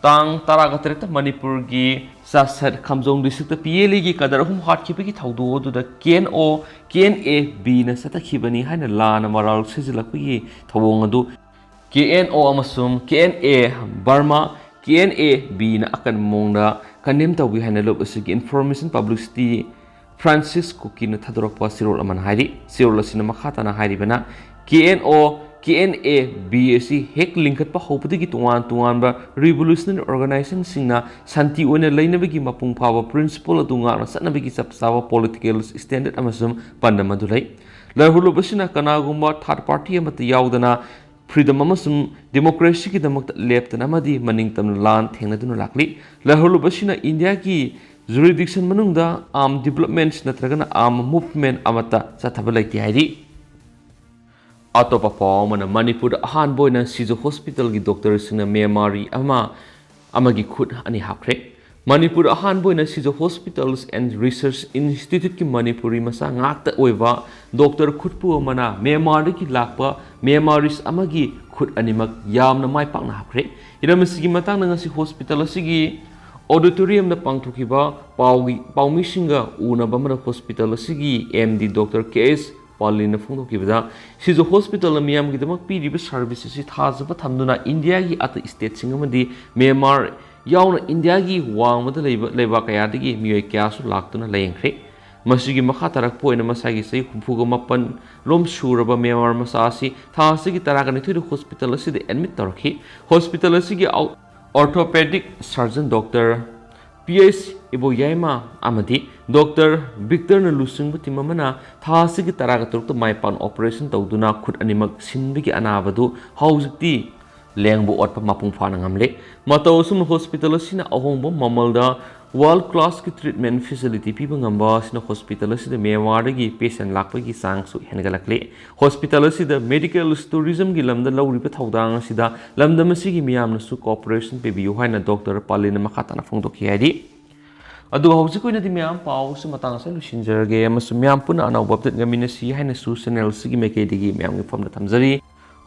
ꯇꯥꯡ ꯇꯔꯥꯒ ꯇꯔꯦꯠꯇ ꯃꯅꯤꯄꯨꯔꯒꯤ ꯆꯥꯁꯠ ꯈꯥꯝꯖꯣꯡ ꯗꯤꯁꯇ꯭ꯔꯤꯛꯇ ꯄꯤ ꯑꯦꯜ ꯑꯦꯒꯤ ꯀꯗꯔ ꯑꯍꯨꯝ ꯍꯥꯠꯈꯤꯕꯒꯤ ꯊꯧꯗꯣꯛ ꯑꯗꯨꯗ ꯀꯦ N O, K N A ꯕꯤꯅ ꯆꯠꯊꯈꯤꯕꯅꯤ ꯍꯥꯏꯅ ꯂꯥꯟꯅ ꯃꯔꯥꯜ ꯁꯤꯖꯤꯜꯂꯛꯄꯒꯤ ꯊꯧꯑꯣꯡ ꯑꯗꯨ ꯀꯦ ꯑꯦꯟ ꯑꯣ ꯑꯃꯁꯨꯡ ꯀꯦ N A Burma, K N A ꯕꯤꯅ ꯑꯀꯟꯕ ꯃꯑꯣꯡꯗ ꯀꯟꯗꯦꯝ ꯇꯧꯏ ꯍꯥꯏꯅ ꯂꯨꯞ ꯑꯁꯤꯒꯤ ꯏꯟꯐꯣꯔꯃꯦꯁꯟ ꯄꯕ꯭ꯂꯤꯁꯤꯇꯤ ꯐ꯭ꯔꯥꯟꯁꯤꯁ ꯀꯨꯀꯤꯅ ꯊꯥꯗꯣꯔꯛꯄ ꯆꯦꯔꯣꯜ ꯑꯃꯅ ꯍꯥꯏꯔꯤ꯫ ꯆꯦꯔꯣꯜ ꯑꯁꯤꯅ ꯃꯈꯥ ꯇꯥꯅ ꯍꯥꯏꯔꯤꯕꯅ, ꯀꯦ N O, K N A B ꯑꯁꯤ ꯍꯦꯛ ꯂꯤꯡꯈꯠꯄ ꯍꯧꯕꯗꯒꯤ ꯇꯣꯉꯥꯟ ꯇꯣꯉꯥꯟꯕ ꯔꯤꯚꯣꯂꯨꯁꯅꯔꯤ ꯑꯣꯔꯒꯅꯥꯏꯖꯦꯁꯟꯁꯤꯡꯅ ꯁꯥꯟꯇꯤ ꯑꯣꯏꯅ ꯂꯩꯅꯕꯒꯤ ꯃꯄꯨꯡ ꯐꯥꯕ ꯄ꯭ꯔꯤꯟꯁꯤꯄꯜ ꯑꯗꯨ ꯉꯥꯛꯅ ꯆꯠꯅꯕꯒꯤ ꯆꯞ ꯆꯥꯕ ꯄꯣꯂꯤꯇꯤꯀꯦꯜ ꯁ꯭ꯇꯦꯟꯗꯔꯗ ꯑꯃꯁꯨꯡ ꯄꯥꯟꯗꯝ ꯑꯗꯨ ꯂꯩ꯫ ꯂꯥꯜꯍꯧꯂꯨꯞ ꯑꯁꯤꯅ ꯀꯅꯥꯒꯨꯝꯕ ꯊꯥꯔꯗ ꯄꯥꯔꯇꯤ ꯑꯃꯠꯇ ꯌꯥꯎꯗꯅ ꯐ꯭ꯔꯤꯗꯝ ꯑꯃꯁꯨꯡ ꯗꯦꯃꯣꯀ꯭ꯔꯦꯁꯤꯒꯤꯗꯃꯛꯇ ꯂꯦꯞꯇꯅ ꯑꯃꯗꯤ ꯃꯅꯤꯡ ꯇꯝꯅ ꯂꯥꯟ ꯊꯦꯡꯅꯗꯨꯅ ꯂꯥꯛꯂꯤ꯫ ꯂꯥꯜꯍꯧꯂꯨꯞ ꯑꯁꯤꯅ ꯏꯟꯗꯤꯌꯥꯒꯤ ꯖꯨꯔꯤꯗꯤꯛꯁꯟ ꯃꯅꯨꯡꯗ ꯑꯥꯔꯝ ꯗꯤꯕꯂꯞꯃꯦꯟꯠꯁ ꯅꯠꯇ꯭ꯔꯒꯅ ꯑꯥꯔꯝ ꯃꯨꯚꯃꯦꯟꯠ ꯑꯃꯠꯇ ꯆꯠꯊꯕ ꯂꯩꯇꯦ ꯍꯥꯏꯔꯤ꯫ ꯑꯇꯣꯞꯄ ꯄꯥꯎ ꯑꯃꯅ, ꯃꯅꯤꯄꯨꯔꯗ ꯑꯍꯥꯟꯕ ꯑꯣꯏꯅ ꯁꯤꯖ ꯍꯣꯁꯄꯤꯇꯥꯜꯒꯤ ꯗꯣꯛꯇꯔꯁꯤꯡꯅ ꯃ꯭ꯌꯥꯟꯃꯥꯔꯤ ꯑꯃ ꯑꯃꯒꯤ ꯈꯨꯠ ꯑꯅꯤ ꯍꯥꯞꯈ꯭ꯔꯦ꯫ ꯃꯅꯤꯄꯨꯔꯗ ꯑꯍꯥꯟꯕ ꯑꯣꯏꯅ ꯁꯤꯖ ꯍꯣꯁꯄꯤꯇꯥꯜꯁ ꯑꯦꯟ ꯔꯤꯁꯔꯁ ꯏꯟꯁꯇꯤꯇ꯭ꯌꯨꯠꯀꯤ ꯃꯅꯤꯄꯨꯔꯤ ꯃꯆꯥ ꯉꯥꯛꯇ ꯑꯣꯏꯕ ꯗꯣꯛꯇꯔ ꯈꯨꯠꯄꯨ ꯑꯃꯅ ꯃ꯭ꯌꯥꯟꯃꯥꯔꯗꯒꯤ ꯂꯥꯛꯄ ꯃ꯭ꯌꯥꯟꯃꯥꯔꯤꯁ ꯑꯃꯒꯤ ꯈꯨꯠ ꯑꯅꯤꯃꯛ ꯌꯥꯝꯅ ꯃꯥꯏ ꯄꯥꯛꯅ ꯍꯥꯞꯈ꯭ꯔꯦ꯫ ꯍꯤꯔꯝ ꯑꯁꯤꯒꯤ ꯃꯇꯥꯡꯗ ꯉꯁꯤ ꯍꯣꯁꯄꯤꯇꯥꯜ ꯑꯁꯤꯒꯤ ꯑꯣꯗꯤꯇꯣꯔꯤꯌꯝꯗ ꯄꯥꯡꯊꯣꯛꯈꯤꯕ ꯄꯥꯎꯒꯤ, ꯄꯥꯎꯃꯤꯁꯤꯡꯒ ꯎꯅꯕ ꯑꯃꯗ ꯍꯣꯁꯄꯤꯇꯥꯜ ꯑꯁꯤꯒꯤ ꯑꯦꯝ ꯗꯤ ꯗꯣꯛꯇꯔ ꯀꯦ ꯑꯦꯁ ꯄꯥꯂꯤꯅ ꯐꯣꯡꯗꯣꯛꯈꯤꯕꯗ, ꯁꯤꯖ ꯍꯣꯁꯄꯤꯇꯥꯜꯅ ꯃꯤꯌꯥꯝꯒꯤꯗꯃꯛ ꯄꯤꯔꯤꯕ ꯁꯥꯔꯚꯤꯁ ꯑꯁꯤ ꯊꯥꯖꯕ ꯊꯝꯗꯨꯅ ꯏꯟꯗꯤꯌꯥꯒꯤ ꯑꯇꯩ ꯁ꯭ꯇꯦꯠꯁꯤꯡ ꯑꯃꯗꯤ ꯃ꯭ꯌꯥꯟꯃꯥꯔ ꯌꯥꯎꯅ ꯏꯟꯗꯤꯌꯥꯒꯤ ꯋꯥꯡꯃꯗ ꯂꯩꯕ ꯂꯩꯕꯥꯛ ꯀꯌꯥꯗꯒꯤ ꯃꯤꯑꯣꯏ ꯀꯌꯥꯁꯨ ꯂꯥꯛꯇꯨꯅ ꯂꯥꯌꯦꯡꯈ꯭ꯔꯦ꯫ ꯃꯁꯤꯒꯤ ꯃꯈꯥ ꯇꯥꯔꯛꯄ ꯑꯣꯏꯅ ꯃꯁꯥꯒꯤ ꯆꯍꯤ ꯍꯨꯝꯐꯨꯒ ꯃꯥꯄꯟ ꯔꯣꯝ ꯁꯨꯔꯕ ꯃ꯭ꯌꯥꯟꯃꯥꯔ ꯃꯆꯥ ꯑꯁꯤ ꯊꯥ ꯑꯁꯤꯒꯤ ꯇꯔꯥꯒ ꯅꯤꯊꯣꯏꯗ ꯍꯣꯁꯄꯤꯇꯥꯜ ꯑꯁꯤꯗ ꯑꯦꯗꯃꯤꯠ ꯇꯧꯔꯛꯈꯤ꯫ ꯍꯣꯁꯄꯤꯇꯥꯜ ꯑꯁꯤꯒꯤ ꯑꯣꯔꯊꯣꯄꯦꯗꯤꯛ ꯁꯔꯖꯟ ꯗꯣꯛꯇꯔ ꯄꯤ ꯑꯩꯆ ꯏꯕꯣꯌꯥꯏꯃ ꯑꯃꯗꯤ ꯗꯣꯛꯇꯔ ꯚꯤꯛꯇꯔꯅ ꯂꯨꯆꯤꯡꯕ ꯇꯤꯝ ꯑꯃꯅ ꯊꯥ ꯑꯁꯤꯒꯤ ꯇꯔꯥꯒ ꯇꯔꯨꯛꯇ ꯃꯥꯏ ꯄꯥꯛꯅ ꯑꯣꯄꯔꯦꯁꯟ ꯇꯧꯗꯨꯅ ꯈꯨꯠ ꯑꯅꯤꯃꯛ ꯁꯤꯟꯕꯒꯤ ꯑꯅꯥꯕꯗꯨ ꯍꯧꯖꯤꯛꯇꯤ ꯂꯦꯡꯕ ꯑꯣꯠꯄ ꯃꯄꯨꯡ ꯐꯥꯅ ꯉꯝꯂꯦ꯫ ꯃꯇꯧ ꯑꯁꯨꯝꯅ ꯍꯣꯁꯄꯤꯇꯥꯜ ꯑꯁꯤꯅ ꯑꯍꯣꯡꯕ ꯃꯃꯜꯗ ꯋꯥꯔꯜ ꯀ꯭ꯂꯥꯁꯀꯤ ꯇ꯭ꯔꯤꯠꯃꯦꯟ ꯐꯦꯁꯤꯂꯤꯇꯤ ꯄꯤꯕ ꯉꯝꯕ ꯑꯁꯤꯅ ꯍꯣꯁꯄꯤꯇꯥꯜ ꯑꯁꯤꯗ ꯃ꯭ꯌꯥꯟꯃꯥꯔꯗꯒꯤ ꯄꯦꯁꯦꯟ ꯂꯥꯛꯄꯒꯤ ꯆꯥꯡꯁꯨ ꯍꯦꯟꯒꯠꯂꯛꯂꯤ꯫ ꯍꯣꯁꯄꯤꯇꯥꯜ ꯑꯁꯤꯗ ꯃꯦꯗꯤꯀꯦꯜ ꯇꯨꯔꯤꯖꯝꯒꯤ ꯂꯝꯗ ꯂꯧꯔꯤꯕ ꯊꯧꯗꯥꯡ ꯑꯁꯤꯗ ꯂꯝꯗꯝ ꯑꯁꯤꯒꯤ ꯃꯤꯌꯥꯝꯅꯁꯨ ꯀꯣꯑꯣꯄꯔꯦꯁꯟ ꯄꯤꯕꯤꯌꯨ ꯍꯥꯏꯅ ꯗꯣꯛꯇꯔ ꯄꯥꯂꯤꯅ ꯃꯈꯥ ꯇꯥꯅ ꯐꯣꯡꯗꯣꯛꯈꯤ ꯍꯥꯏꯔꯤ꯫ ꯑꯗꯨꯒ ꯍꯧꯖꯤꯛ ꯑꯣꯏꯅꯗꯤ ꯃꯌꯥꯝ ꯄꯥꯎ ꯑꯁꯤ ꯃꯇꯥꯡ ꯑꯁꯤꯗ ꯂꯣꯏꯁꯤꯟꯖꯔꯒꯦ ꯑꯃꯁꯨꯡ ꯃꯌꯥꯝ ꯄꯨꯟꯅ ꯑꯅꯧꯕ ꯑꯞꯗꯦꯠ ꯉꯝꯃꯤꯟꯅꯁꯤ ꯍꯥꯏꯅꯁꯨ ꯆꯦꯅꯦꯜ ꯑꯁꯤꯒꯤ ꯃꯥꯏꯀꯩꯗꯒꯤ ꯃꯌꯥꯝꯒꯤ ꯃꯐꯝꯗ ꯊꯝꯖꯔꯤ꯫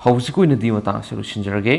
ꯍꯧꯖꯤꯛ ꯑꯣꯏꯅꯗꯤ ꯃꯇꯥꯡ ꯑꯁꯤꯗ ꯂꯣꯏꯁꯤꯟꯖꯔꯒꯦ꯫